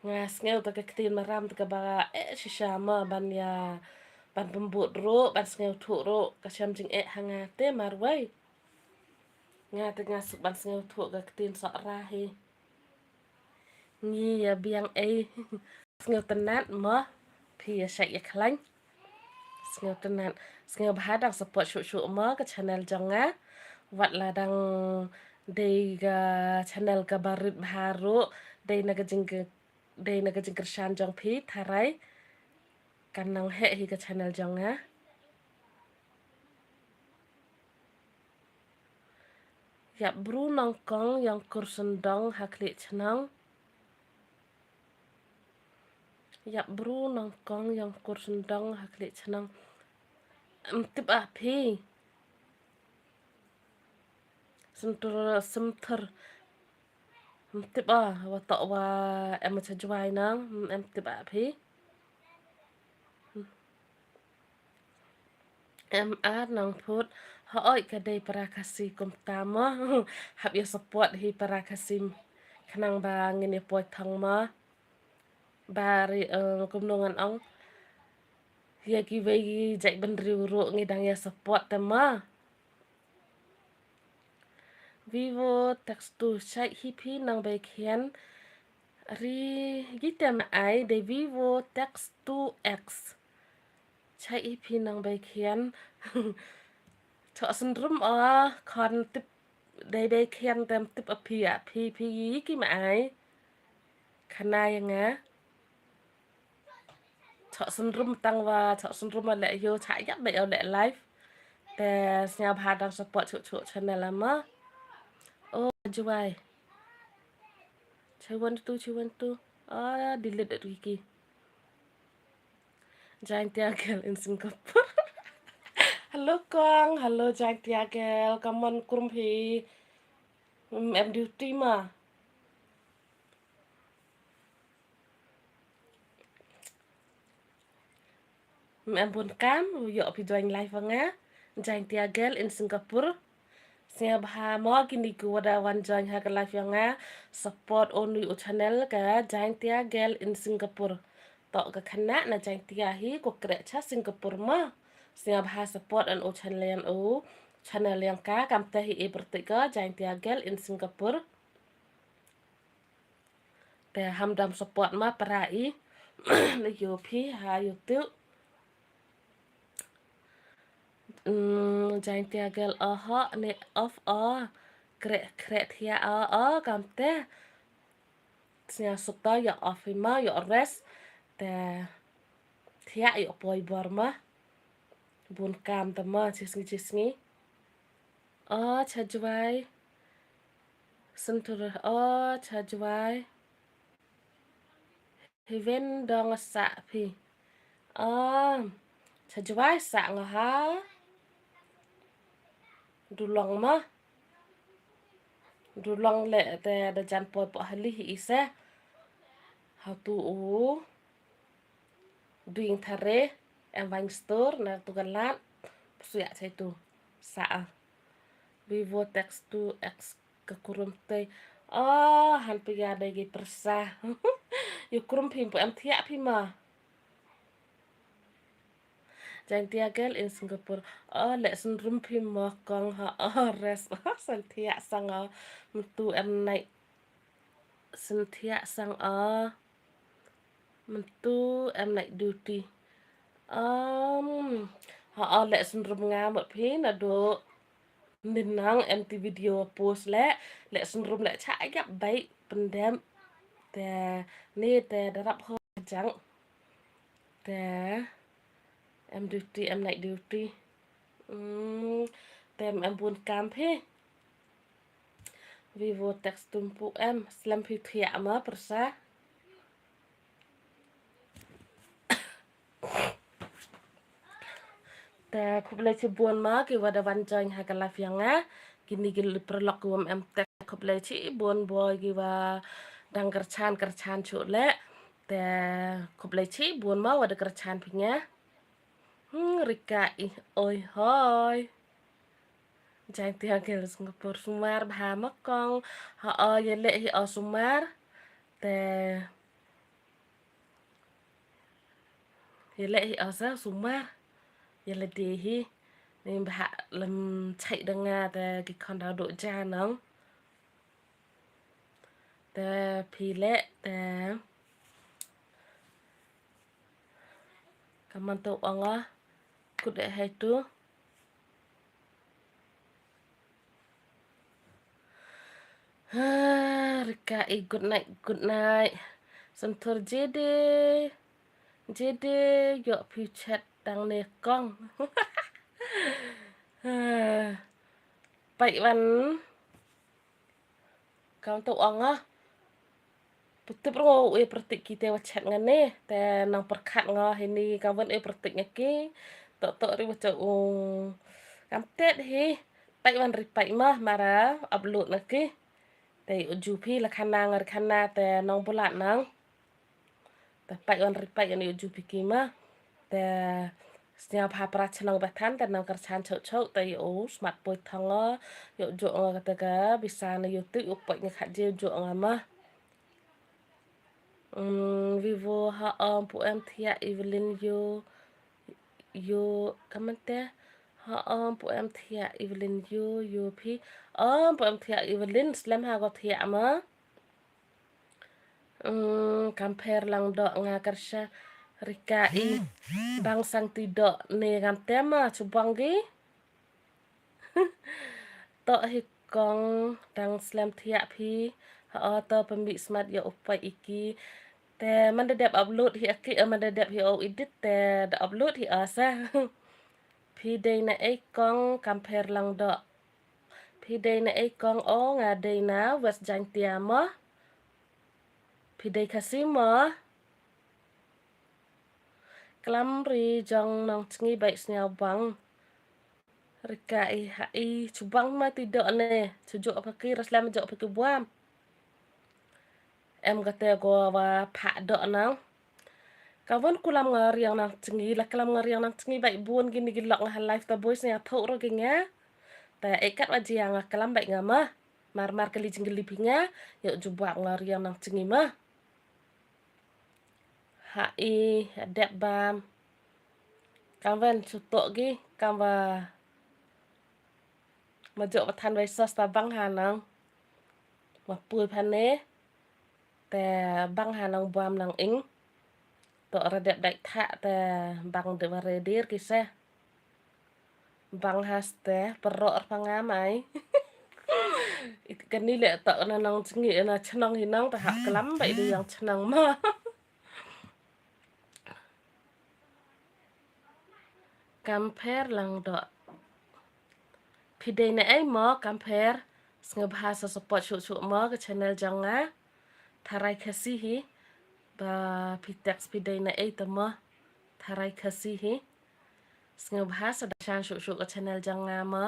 Nga sngew ta ka ktien Maram ta kaba eh shisha mo ban ïa, ban pymbud ruh, ban sñiawthuh ruh, ka shem jingeh ha nga te marwei. Nga te nga suk ban sñiawthuh ka ktien Sohra hi. Ngi ïa biang ei. Sngewtynnat mo, phi ïa shait ïa khlaiñ. Sngewtynnat, sngewbha dang support shuh shuh mo ka channel jong nga. Wat la dang dei ka channel kaba rit bha ruh, dei na ka jing, dei na ka jingkyrshan jong phi, tharai kan nang heh hi ka channel jong nga. Ïap bru nongkong yong kur syndong ha khlieh chnong. Ïap bru nongkong yong kur syndong ha khlieh chnong. Em tip ah phi. Symtur, symtur. Em tip ah, wa toh wa em cha Jwai nang, em tip ah phi. Em ar nang phut, hooid ka dei para Khasi kumta mo. Hap ïa support hi para Khasi khnang ba ngin ïa poi thong mo. Ba ri, eh, kumno ngan ong. Ïa kiwei ki jait bynriew ruh ngi dang ïa support te mo. Vivo X two, shait hi phi nang bei khian. Ri, ki tem ai dei Vivo X two X. Shait hi phi nang bei khian. Choh synrum o, khon tip dei bei khian tem tip a phi a phi phi ki ma ai. Khana ïa nga. Choh synrum tang wa, choh synrum wa leh yo, chah ïap beit yo leh live. Te sñiawbha dang support chuh chuh channel a mo. O, Jwai. Chi one two, chi one two. Ah, delete it, Wiki. Jaintia girl in Singapore. Hello, Kong. Hello, Jaintia girl. Come on, krum hi. Mm, em duty ma. Em bun kam, ïoh phi join live nga. Jaintia girl in Singapore. Sngewbha mo kini kiwa da wan join ha ka live nga. Support o nui u channel ka Jaintia girl in Singapore. Toh ka khynnah na Jaintia hi ko kreh cha Singapore mo. Sngewbha support an u channel, u channel yong ka, kamte hi i pyrtuit ko Jaintia girl in Singapore. Te ham dam support ma para i. Le yo phi ha YouTube. Mm, Jaintia girl oho ne off o. Kreh, kreh thiah o, o, kamte. Sñiaw suk to ïa off hi ma, ïa rest. Te thiah ïa poi bor ma. Bun kam te ma, chi sngi, chi sngi. O, cha Jwai. Sentur, o, cha Jwai. Heaven dong sah phi. O, cha Jwai sah nga ha. Du long ma. Du long le te da jan poi poh hali hi ise. Hatu u. Duing thare, em wine store, na tu ka lat, psuya chai tu. Sa a. Vivo X two X ka kurum tei. Oh, han pia dei ki persa. Yu kurum phi pu em thiah phi ma. Jaiñtia girl in Singapore. Oh, leh synrum phi mo kong ha. Oh, rest. Oh, Synthia sang oh. Mynta em night. Synthia sang oh. Mynta em night duty. Um, ha oh, leh synrum nga mo phi naduh mynhynnin em te video post leh, leh synrum leh cha ïap beit pyndem. Te ni te da rap ho jang. Te em duty, em night duty. Hmm, te em bun kam phi. Vivo text tumpu em, slem phi thiah ma pyrsa. Te khublei chibun ma ki wa da wan join ha ka live ïa nga. Kini ki paralok ki wa em text, khublei chibun boi ki wa dang kyrchan kyrchan chuh leh. Te khublei chibun ma wa da kyrchan phi nga. Hmm, Rika i oi hoi. Jaiñtia girl Singapore, sumar bha ma kong. Ha oh, ïaleh hi oh sumar. Te ïaleh hi oh sa sumar. Ïaleh de hi. Ni bha lem chai da nga te ki khon da duh ja nang. Te phi leh te. Ka man to ong ah. Kut eh hai tu. Ha, Rika i good night, good night. Santur Jede. Jede, ïoh phi chat dang ne kong. Ha. Pait wan. Kam tu ong ah. Putip ro u e pratik ki te wa chat nga ne. Te nang pyrkhat nga hini kam wan e pratik nga ki. Tok tok ri wa cha u. Kam tet hi. Pait wan ri pait mah mara upload nga ki. Te u ju phi la khana nga ri khana te nang bulat nang. Te pait wan ri pait wan ïoh ju phi ki ma. Te sñiaw bha pra chnong ba than te nang kyrchan chok chok te ïoh smat poi thong nga. Ïoh jok nga kata ka bisa na ïoh tu ïoh pait nga khat je jok nga ma. Hmm, Vivo ha om pu em thiah Evelyn ïoh ïoh kaman te. Ha om pu em thiah Evelyn ïoh ïoh phi. Om pu em thiah Evelyn slem ha ko thiah ma. Hmm, kam pher lang doh nga kyrsha Rika i. Bang sang ti doh ne ngam tema chubang gi. Tok hi kong dang slem thiah phi. Ha o to pynmih smat ïa u pait iki. Te man da dep upload hi aki, eh, man da dep hi o edit te da upload hi o sa. Phi dei na ei kong kam pher lang doh. Phi dei na ei kong o nga dei na West Jaintia mo. Phi dei Khasi mo. Klam ri jong nong chngi bai sñiaw bang. Rika i ha i chubang ma ti doh ne. Chujuk apa ki raslam juk apa ki buam. Em kata ko wa pha doh nang. Ka wan kulam nga riang nang chngi, la klam nga riang nang chngi bai bun gini gi lok nga ha live ta boys nga thok ro gi nga. Ta e kat wa jia nga klam bai nga ma. Mar mar kali jingkali phi nga, ïoh jubab nga riang nang chngi ma. Ha i, dep bam. Kam wan chutok gi, kam wa. Ma jok ba than bai sos ta bang ha nang. Ma pui phan ne. Te bang ha nang buam nang ing. To ra dep dai tha te bang de wa re dir ki se. Bang ha ste, perok ra panga mai. Kani le to na nang chngi na chnong hi nang ta hap klam bai de yang chnong ma. Kam pher lang doh. Phi dei na ei mo kam pher. Sngewbha sa support shuh shuh mo ka channel jong nga. Tharai Khasi hi. Ba phi text phi dei na ei ta mo. Tharai Khasi hi. Sngewbha sa da shan shuh shuh ka channel jong nga mo.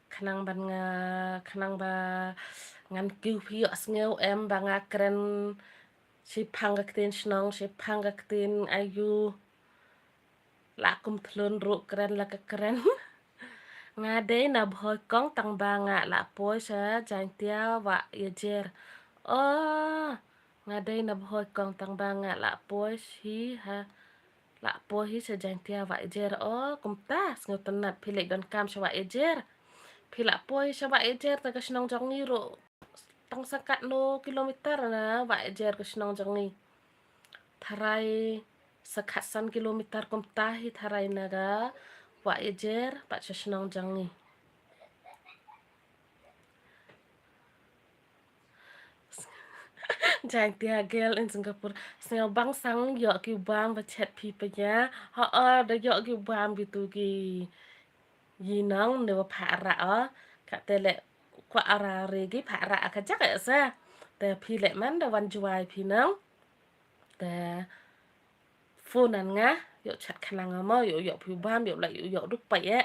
Khnang ban nga, khnang ba ngan kiew phi ïoh sngew em ba nga kren shiphang ka ktien shnong, shiphang ka ktien ayu. La kum thlun ruh kren la ka kren. Nga dei na Bhoi kong tang ba nga la poi sha Jaintia wa Yajer. Oh, nga dei na Bhoi kong tang ba nga la poi shi ha La poi hi sha Jaintia Wahiajer, o kumta, sngewtynnat phi leit donkam sha Wahiajer. Phi la poi hi sha Wahiajer, te ka shnong jong ngi ruh tang sa katno kilometer na Wahiajer ka shnong jong ngi. Tharai sa khatsan kilometer kumta hi tharai na ka Wahiajer bad sha shnong jong ngi. Jaintia girl in Singapore. Sngewbang sang ïoh ki bam ba chet phi pynïa. Ho, o, da ïoh ki bam bitu ki. Yi nong ne wa pha ra, o. Ka te le kwa ra re ki pha ra ka jak e sa. Te phi le man da wan Jowai phi nong. Te phone an nga, ïoh chat khnang mo, ïoh, ïoh phi bam, ïoh la, ïoh, ïoh duk pa e.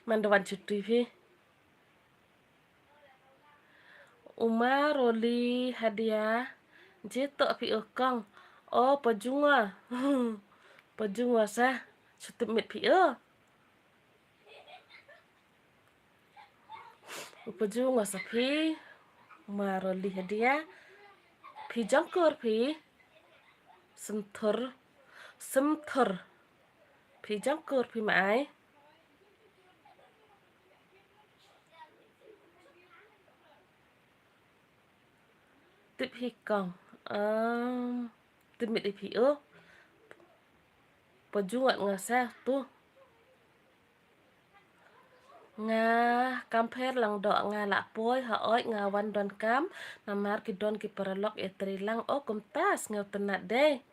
Man da wan chuti phi. Uma Roli Hadia, je to phi o kong. O, pajunga. Pajunga sa, chuti mit phi o. U pajunga sa phi, Uma Roli Hadia. Phi jong kur phi. Sumthur, sumthur. Phi jong kur phi ma ai. Tip hi kong. Um, tip mit ip hi o. Pajungat nga sa tu. Nga kam pher lang doh nga la poi ha oi nga wan donkam. Namar ki don ki paralok e tri lang o kumta sngewtynnat dei.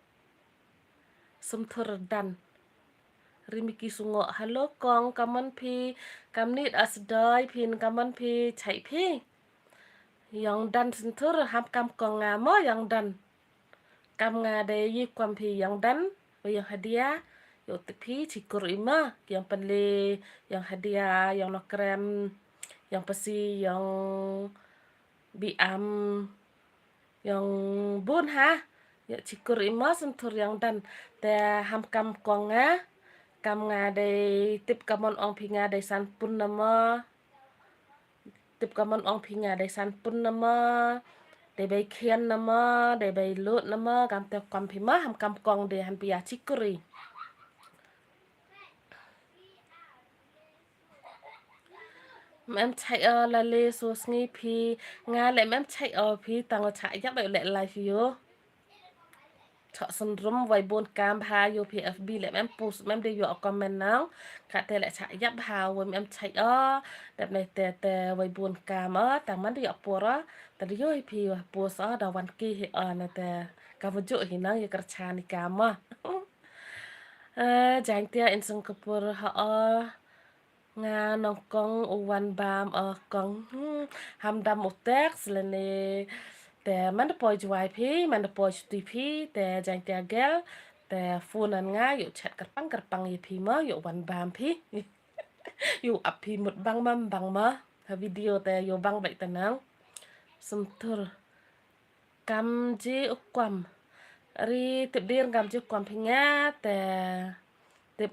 Sumthur dan. Rimiki Sungo, hello kong, kaman phi, kam nit asdai phin, kaman phi, chai phi. Yong dan Sumthur, ham kam kong nga mo yong dan. Kam nga dei yi kwam phi yong dan, wa yong Hadia, yo tip phi, chikur ima, yong Penle, yong Hadia, yong Nokrem, yong Pasi, yong Biam, yong bun ha, ya chikur ima Sumthur yong dan, te ham kam kong nga, kam nga dei tip kamon ong phi nga dei san pun nama. Tip kamon ong phi nga dei san pun nama, dei bai khian nama, dei bai lut nama, kam te kam phi ma, ham kam kong dei han pia chikuri. Mem chai o lale so sngi phi, nga le mem chai o phi, tang o cha yap le lai phi yo. Chok sendrum wai bun kam bha yo phi F B le mem post mem de yo comment nang. Kate le cha yap bha wai mem chai o. Dep ne te te wai bun kam o. Tang man de yo por o. Te de yo hi phi yo post o da wan ki hi o ne te. Ka vuju hi nang yo kercha ni kam o. Eh, Jaintia in Singapore ha o. Nga nong kong u wan bam o kong. Hmm, ham dam u text lane. Te man da poi Jowai phi, man da poi chuti phi, te Jaintia girl, te phone an nga, yo chat kyrpang kyrpang yi phi mo, yo wan bam phi. Yo ap phi mut bang mam bang mo. Ha video te yo bang bai te nang. Sumthur. Kam ji u kwam. Ri tip dir kam ji u kwam phi nga te tip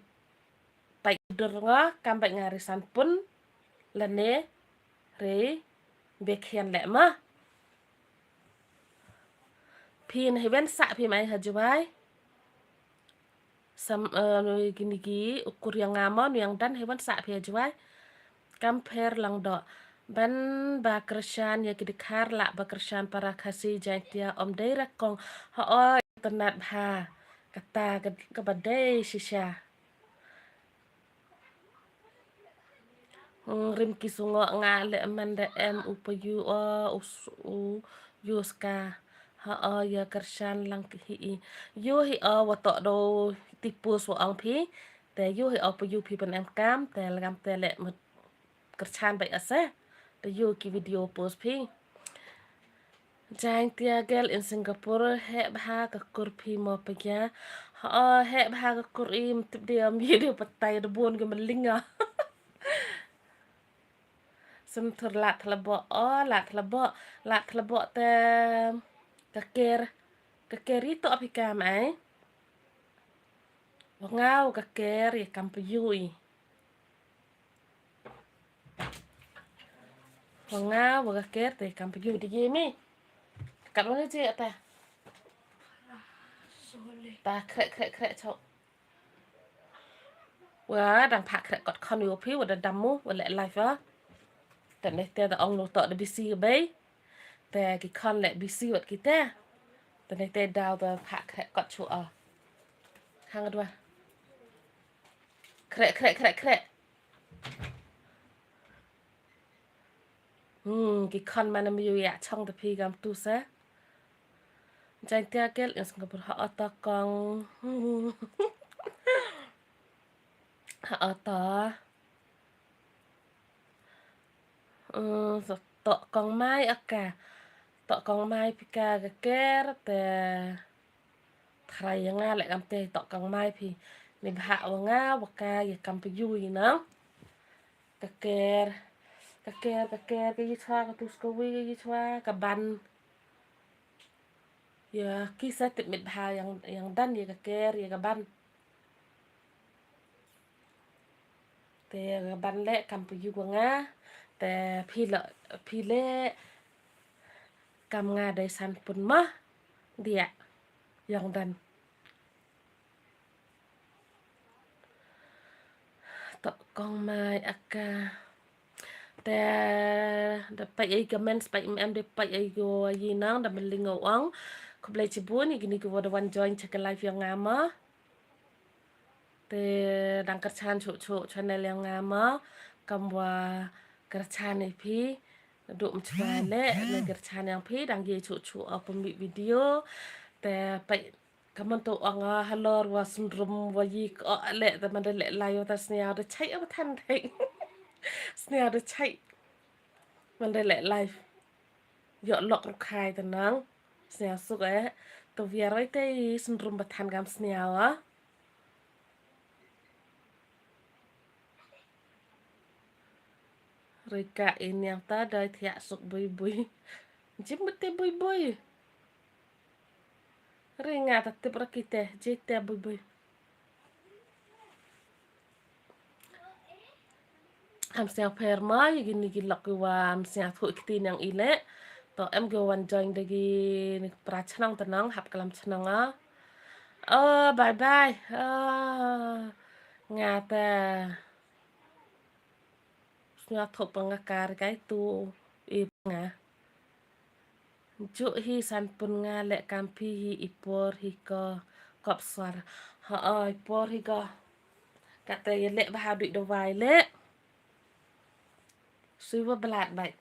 pai dur ngo kam bai nga ri san pun lane ri bek hian le ma. Phi na hi wen sa phi mai ha Jowai. Sam, eh, nu gini gi, ukur yang ngama, nu yang dan hewan sa phi ha Jowai. Kam pher lang doh. Ban ba kyrshan ya ki dkhar la ba kyrshan para Khasi Jaintia om dei ra kong. Ho o, tynat bha. Kata ka, ka ba dei shisha. Hmm, rim ki sungo nga le man da em u pa yu o, u s-, u yu ska. Ha o, ya kyrshan lang ki hi i. Yu hi o, wa to do ti pus wa ong phi. Te yu hi o, pa yu phi pan em kam, te lagam te le mut kyrshan bai ase. Te yu ki video pus phi. Jaintia girl in Singapore, he bha ka kur phi mo pagya. Ho, he bha ka kur i mtip dia mi dia patai da bon ga malinga. Sumthur lat labo, o, lat labo, lat labo te ka ker, ka ker i to api kam ai. Wa ngau ka ker i kam pa yu i. Wa nga wa ka ker te kam pa yu di gi mi. Kat wa nga je ta. Ta khreh khreh khreh chok. Wa dang phah khreh kot khon ïa phi wa da dam mo wa leh live wa. Te ne te da ong lo to da busy bei. Te ki khon leh busy wat ki te. Te ne te daw da phah khreh kot chu a. Hang dwa. Khreh khreh khreh khreh. Hmm, ki khon mana mi yu ya chong te phi gam tu se. Jaiñtia kel in Singapore ha ota kong. Ha ota. Hmm, so tok kong mai aka. Tok kong mai phi ka ka ker te. Thrai ïa nga leh kam te tok kong mai phi. Ni bha wa nga wa ka ïa kam phi yu ïa nang. Ka ker, ka ker, ka ker, ka yi chwa, ka tus ka wi, ka yi chwa, ka ban. Ïa ki sa tip mit bha yang, yang dan ïa ka ker, ïa ka ban. Te ka ban leh kam phi yu wa nga. Te phi leh, phi leh kam nga dei san pun mah. Dia yang dan. Tok kong mai aka. Te da pait ei comment, pait em em da pait ei go yi nang da mling ong. Khublei chibun ïa kini ki wa da wan join cha ka live ïa nga ma. Te dang kyrchan chu chu channel ïa nga ma. Kam wa kyrchan ei phi. Duk mchwa leh na kyrchan ïa phi dang ye chu chu a pynmih video. Te pait Ka man to ong a halor wa sumrum wa yi ko le ta man da le live ta sniaw da chai a ba than thai. Sniaw da chai. Man da le live. Yo lok rukhai ta nang. Sniaw suk eh. To wiar oi te sumrum ba than gam sniaw a. Rika in yang ta dai thiak suk bui bui. Jim bete bui bui. Ri nga ta tip ra kite, jite bui bui. Am siang pher ma, ïa gini ki lok ki wa am siang thu ikti nang ile. To em ki wan join da gini pra chnong ta nang, hap kalam chnong a. Oh, bye bye. Oh, nga ta. Sñiaw thuh pa nga kar kai tu i pa nga. Juk hi san pun nga leh kam phi hi i por hi ko kop swar. Ha i por hi ko. Kata ya leh bha duh dawai leh. Sui wa blat bai.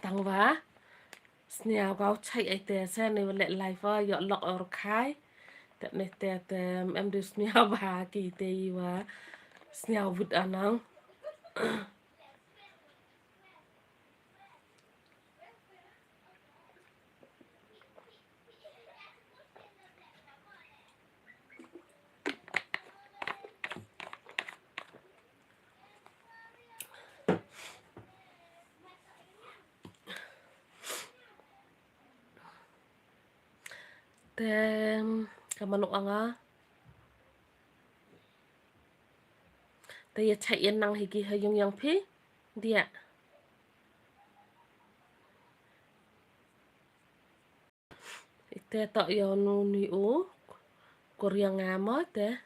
Tang wa sñiaw gau chai ai te se ne wa leh live wa yoh lok or khai. Te ne te te em du sñiaw wa ki te i wa sñiaw wut anang. Te ka mano anga. Te ya chai yan nang hiki ha yung yang phi. Dia. Ite tok yow nu ni u. Korea nga mo te.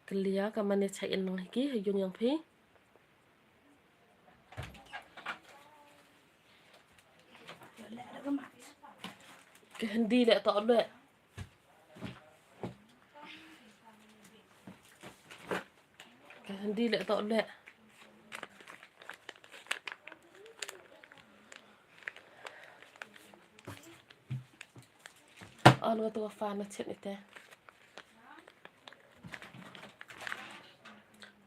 Kelia ka mane chai in nang hiki ha yung yang phi. Ka Hindi leh tok leh. Ka Hindi leh tok leh. An nga tu ka fan na chet ite.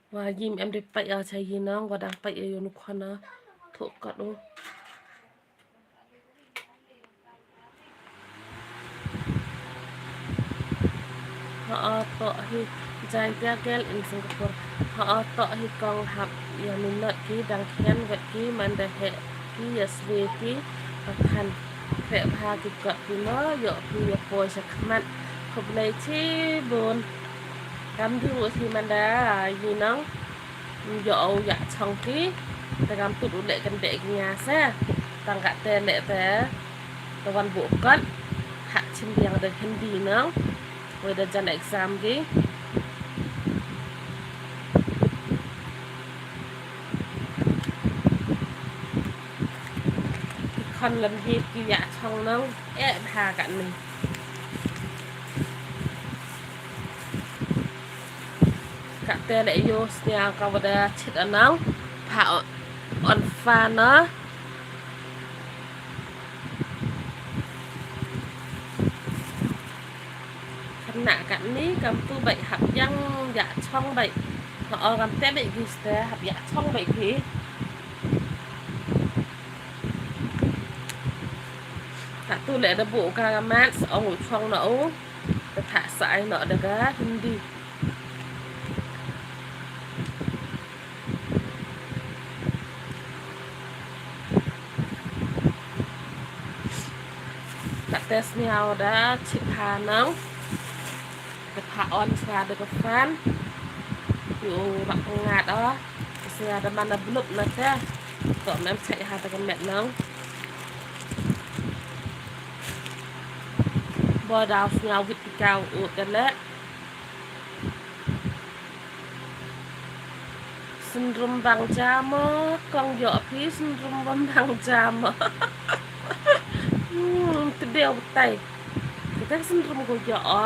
Wa yim em de pait ya cha yi nang wa dang pait ya yonu khana. Thuk kat u. Ha to hi Jaintia girl in Singapore. Ha to hi kong hap ya minot ki dang khian wet ki man da he ki ya swe ki pathan. Kre bha ki kot ki mo yo ki ya poi sa khmat. Khublei chibun. Kam du hi man da yi nang. Yo au ya chong ki. Te kam tut u leh kan deh ki nga se. Tang ka te leh te. Te wan bu kot. Ha chim biang da Hindi nang. Wei da jan exam ki. Ki khon lem hi ki ïa chong nang. Eh, bha katni. Katte leh ïoh sñiaw ka wa da chit anang. Pha on, on fa na. Kane katni kam tu bait hap ïa chong bait. Ha o kam te bait gis te hap ïa chong bait ki. Ka tu leh da bu ka ka mat sa ong u chong na u. Ka tha sa ai no da ka Hindi. Ka test ni hau da chip ha nang. Ka pha on sha da ka fan. Yu rak ngat o. Sha da mana blup na te. To mem chai ha da ka met nang. Bo dau sñiaw wit ti kaw u te leh. Syndrome bang jam o, kong ïoh phi syndrome bang bang jam o. Hmm, te deu tai. Kita syndrome ko ïoh o.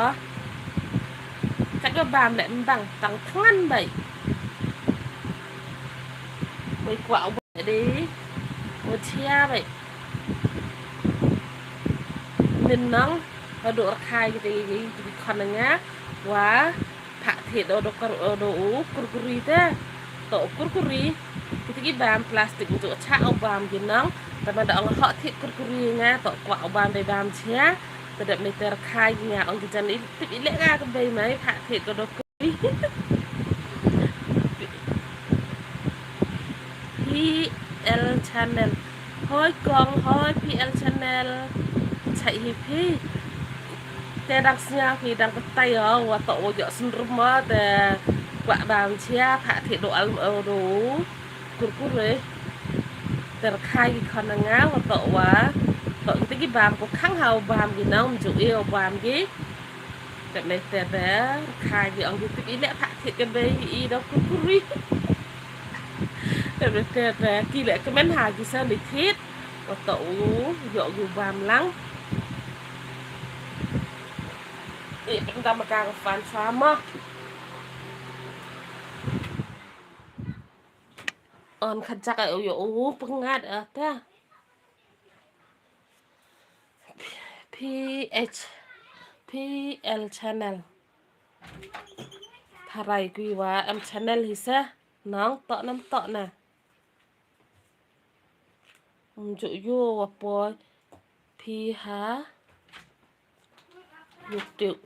Kat ba bam leh bang tang thngan bai. Bai kwah u bai dei. U chia bai. Nin nang, ka duk rakhai kita ki, ki khon nga, wa, phah thied o do kor o do u, kurkuri te. To kurkuri, kita ki bam plastik u tu cha u bam ki nang, ta ma da ong hok thied kurkuri nga, to kwah u bam dei bam chia, ta dep me ter khai nga ong ki jan i, tip i leh nga ka bei mai, phah thied ko do P L Channel. Hoi kong, hoi P L Channel. Chai hi phi. Te dang sñiaw phi dang katai o, wa to u ïoh syndrome o, te kwah bam chia, phah thied do al o do. Kurkure. Te rakhai ki khon nga, wa to wa. To kita ki bam ko khang hau bam ki nang, ju e o bam ki. Te me te te, rakhai ki ong ki tip i leh phah thied ka bei i do kurkuri. Te me te te, ki leh kmen ha ki sa ni thied. Wa to u, ïoh u bam lang. I pynta ma ka ka fan sa ma. On khajak u ïoh u pyngat a ta. P H, P L Channel. Tharai kui wa em channel hi sa. Nang tok nam tok na. Mjuk yu wa poi. Phi ha. YouTube.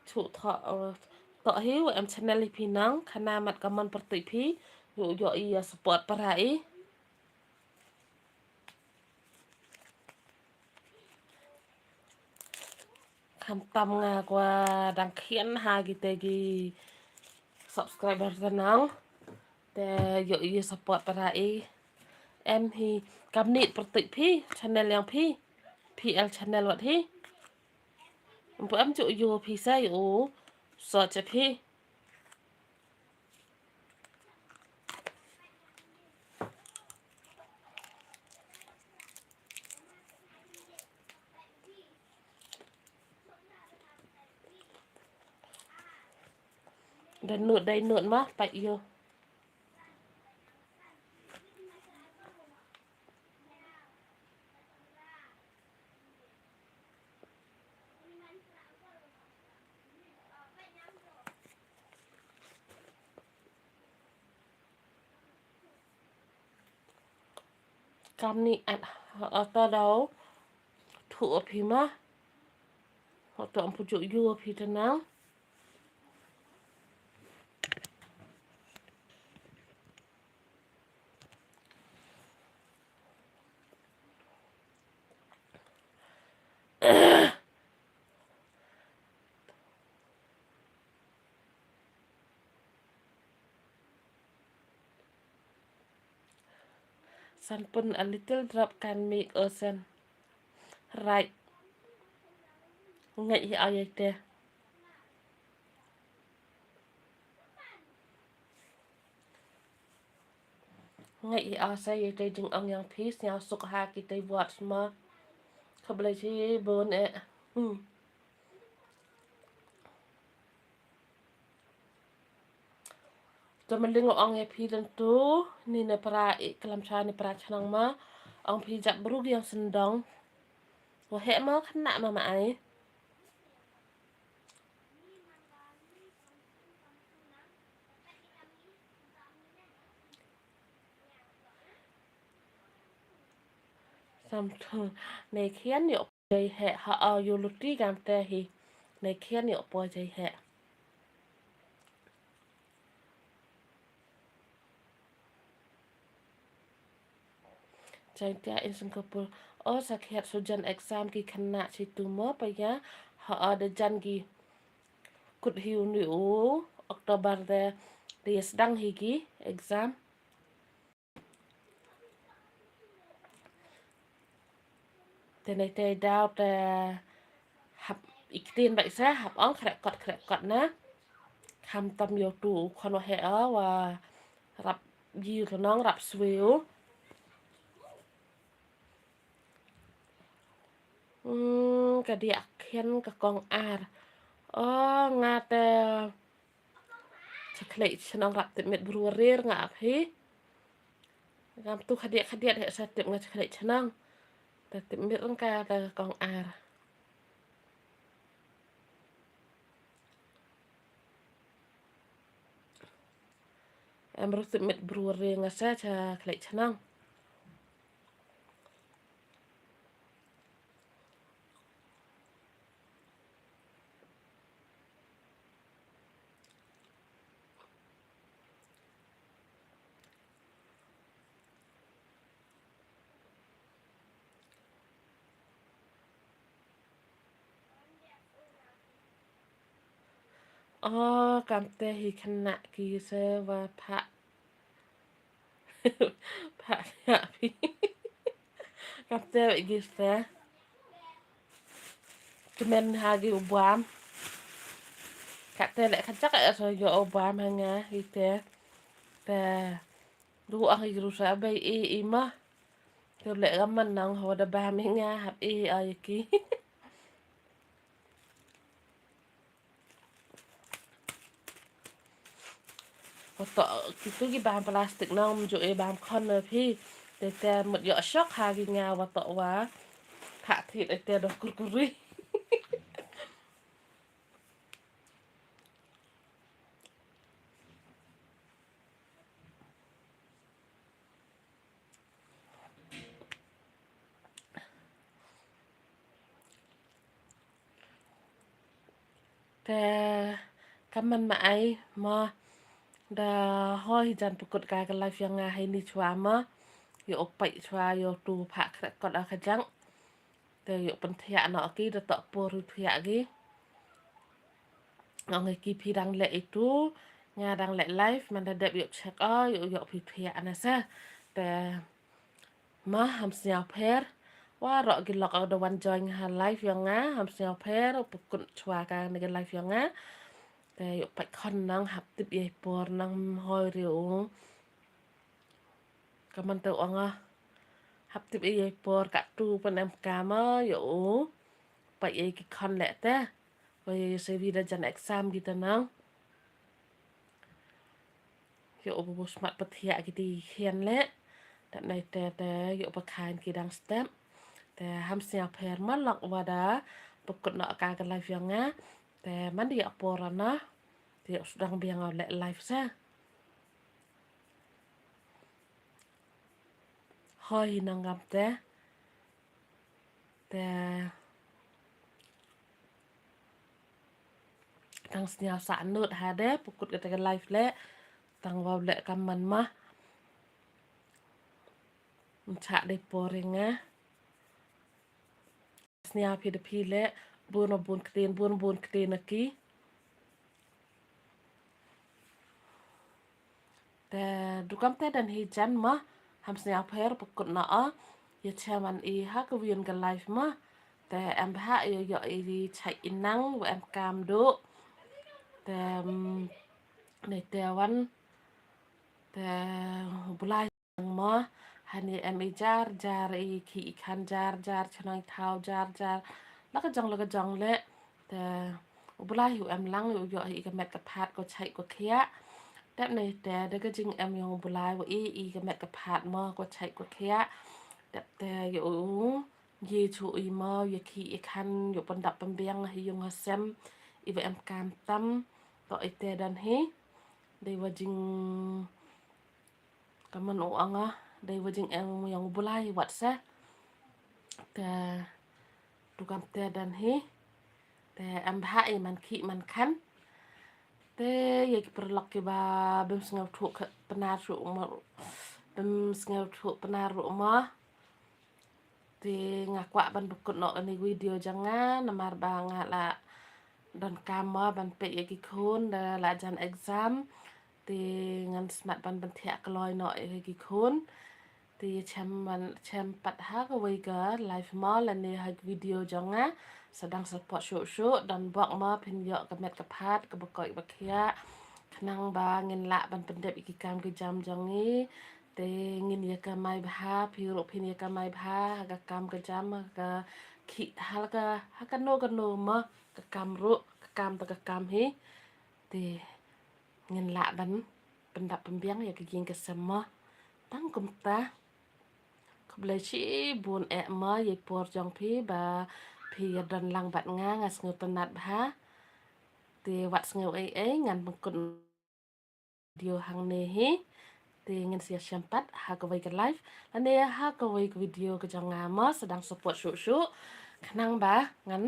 Chu tok, uh, tok hi wa em channel hi phi nang. Khana mat ka mon pyrtuit phi. Yu yu i ya support para i. Khamtam nga kwah dang khian ha kita ki subscriber ta nang. Te yu i support para i. Em hi kam ni pyrtuit phi channel yang phi. P L Channel wat hi. Mpu em juk yu phi sa yu. So che phi. Da nud dai nud ma pat yu. Kam ni at, uh, ta dau thu o phi ma. Ho to am pu juk yu o phi ta nang. San pun a little drop can make ocean. Right. Ngeit hi ïa te. Ngeit hi ïa sa ïa te jingong ïa phi sñiaw suk ha ki te wat ma. Khublei shibun eh. Hmm. Te ma ling ong ïa phi dan tu, ni ne para i klam cha ni para chnong ma, ong phi jat bru gi ong sendong. Wa heh ma khynnah ma ma ai. Sam tu, ne khian ïoh poi jai heh, ha, a, ïoh luti kam te hi. Ne khian ïoh poi jai heh. Jaiñtia in Singapore. O sa khiat su jan exam ki khynnah chi tu mo pa ïa, ha, a, da jan ki kut hi u ni u October de, de sdang hi ki exam. Te nei te daw te hap i ktien bait sa hap ong khreh kot khreh kot na. Kham tam ïoh tu u khon wa heh o wa rap yi ka nong rap swew. Hmm, ka diah khian ka kong ar. O nga te Cha khlei chnong rap tip miet bru rir nga ap hi. Ngam tu khadiat khadiat he sa tip nga cha khlei chnong. Ta tip miet rengka ta kong ar. Em ru tip miet bru rir nga sa cha khlei chnong. O, kamte hi khynnah ki se wa phah. Phah ya phi. Kamte wa ki se. Kmen ha ki u bam. Kate le kajak ya so yo u bam ha nga ki te. Te. Du ah ki rusa bai i i ma. Te le gaman nang ho da bam i nga hap i ai ki. Wa to kitu ki bam plastik nang mju e bam khon na phi. Te te mut yo shok ha ki nga wa to wa. Kha thi te te do kurkuri. Te kaman ma ai ma da hoi jan pukut ka ka live yong nga hai ni chwa ma yo opai chwa yo tu pha khrek kot a ka jang. Te yo pynthiah noh ki da toh por thiah ki. Ong ki phi dang leh itu nga dang leh live man da dep yo check o yo yo phi thiah na sa. Te ma ham sñiaw pher. Waroh ki lok da wan join ha live yong nga ham sñiaw pher pukut chwa ka ne ka live yong nga. Te yo pait khon nang hap tip yei por nang hoi riu. Kaman te ong a hap tip ei ei por ka tu pan em kama yo u. Pait ei ki khon le te. Ko yo se vida jan exam kita nang. Yo u bu smat pathiah ki ti khian le. Tap nai te te yo pa khain ki dang step. Te ham sñiaw pher ma lok wada pukut no ka ka live yong nga. Te man di yo por na. Te yo sdang biang le live sa. Hoi nang ngam te. Te. Tang sñiaw sa nut ha de pukut ka te ka live le. Tang wa le kaman ma. Mcha de poring eh. Sñiaw phi da phi le bun bun ktien bun bun ktien aki. Te dukam te dan hi jan ma ham sñiaw pher pukut na a. Ya chairman i ha ka wian ka live ma. Te em bha ïoh ïoh i chait i nang wa em kam duh. Te, mm, nei te wan. Te u Blai mo, hani em i jar jar i khih i khan jar jar, chnong i thaw jar jar, la ka jong la ka jong le. Te u Blai u em lang u ïoh i ka met ka phad ko chait ko khiah. Dep nei te da ka jing em yong u Blai wa i i ka met ka phad mo ko chait ko khiah. Dep te ïoh u ye chu i mo, ye khih ye khan, ïoh pyndap pynbiang ha yung ha sem i wa em kam tam. To i te dan hi dei wa jing kaman u ong ah, dei wa jing em yong u Blai wat sa. Te tu kam te dan hi. Te em bha i man khih man khan. Te ye ki paralok ki ba bym sngewthuh pnar shu mo, bym sngewthuh pnar ruh mo. Te nga kwah ban pynkut noh kani video jong nga namar ba nga la don kam mo ban peit ïa ki khun da la jan exam. Te ngan smat ban pynthiah kloi noh ïa ki khun. Te chem ban chem pat ha kawei ka live mo lane ha video jong nga. Sa dang support shuh shuh, don bok mo phin ïoh ka met ka phad kaba koit ba khiah. Khnang ba ngin lah ban pyndep ïa ki kam ki jam jong ngi. Te ngin ïa kamai bha, phi ruh phin ïa kamai bha ha ka kam ka jam, ha ka khih, ha ka, ha kano kano mo ka kam ruh, ka kam te ka kam hi. Te ngin lah ban pyndap pynbiang ïa ka ïing ka sem mo. Tang kumta. Khublei shibun eh mo ïa i por jong phi ba phi ïa don lang bad nga, nga sngewtynnat bha. Te wat sngew ei ei, ngan pynkut video hangne hi. Te ngin sa ïashem pat ha kawei ka live lane ha kawei ka video ka jong nga mo. Sa dang support shuh shuh khnang ba ngan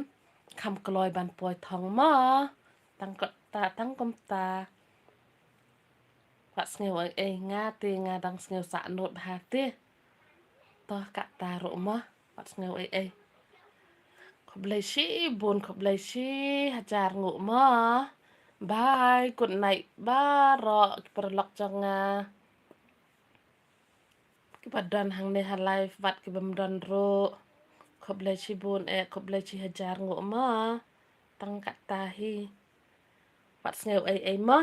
kham kloi ban poi thong mo. Tang kumta, tang kumta. Wat sngew ei ei, nga te nga dang sngew sah nud bha te. To kata ruh mo, wat sngew ei ei. Khublei shibun, khublei shi hajar nguh mo. Bye, good night baroh ki paralok jong nga. Ki ba don hangne ha live bad ki bym don ruh. Khublei shibun eh, khublei shi hajar nguh mo. Tang kata hi. Wat sngew ei ei mo.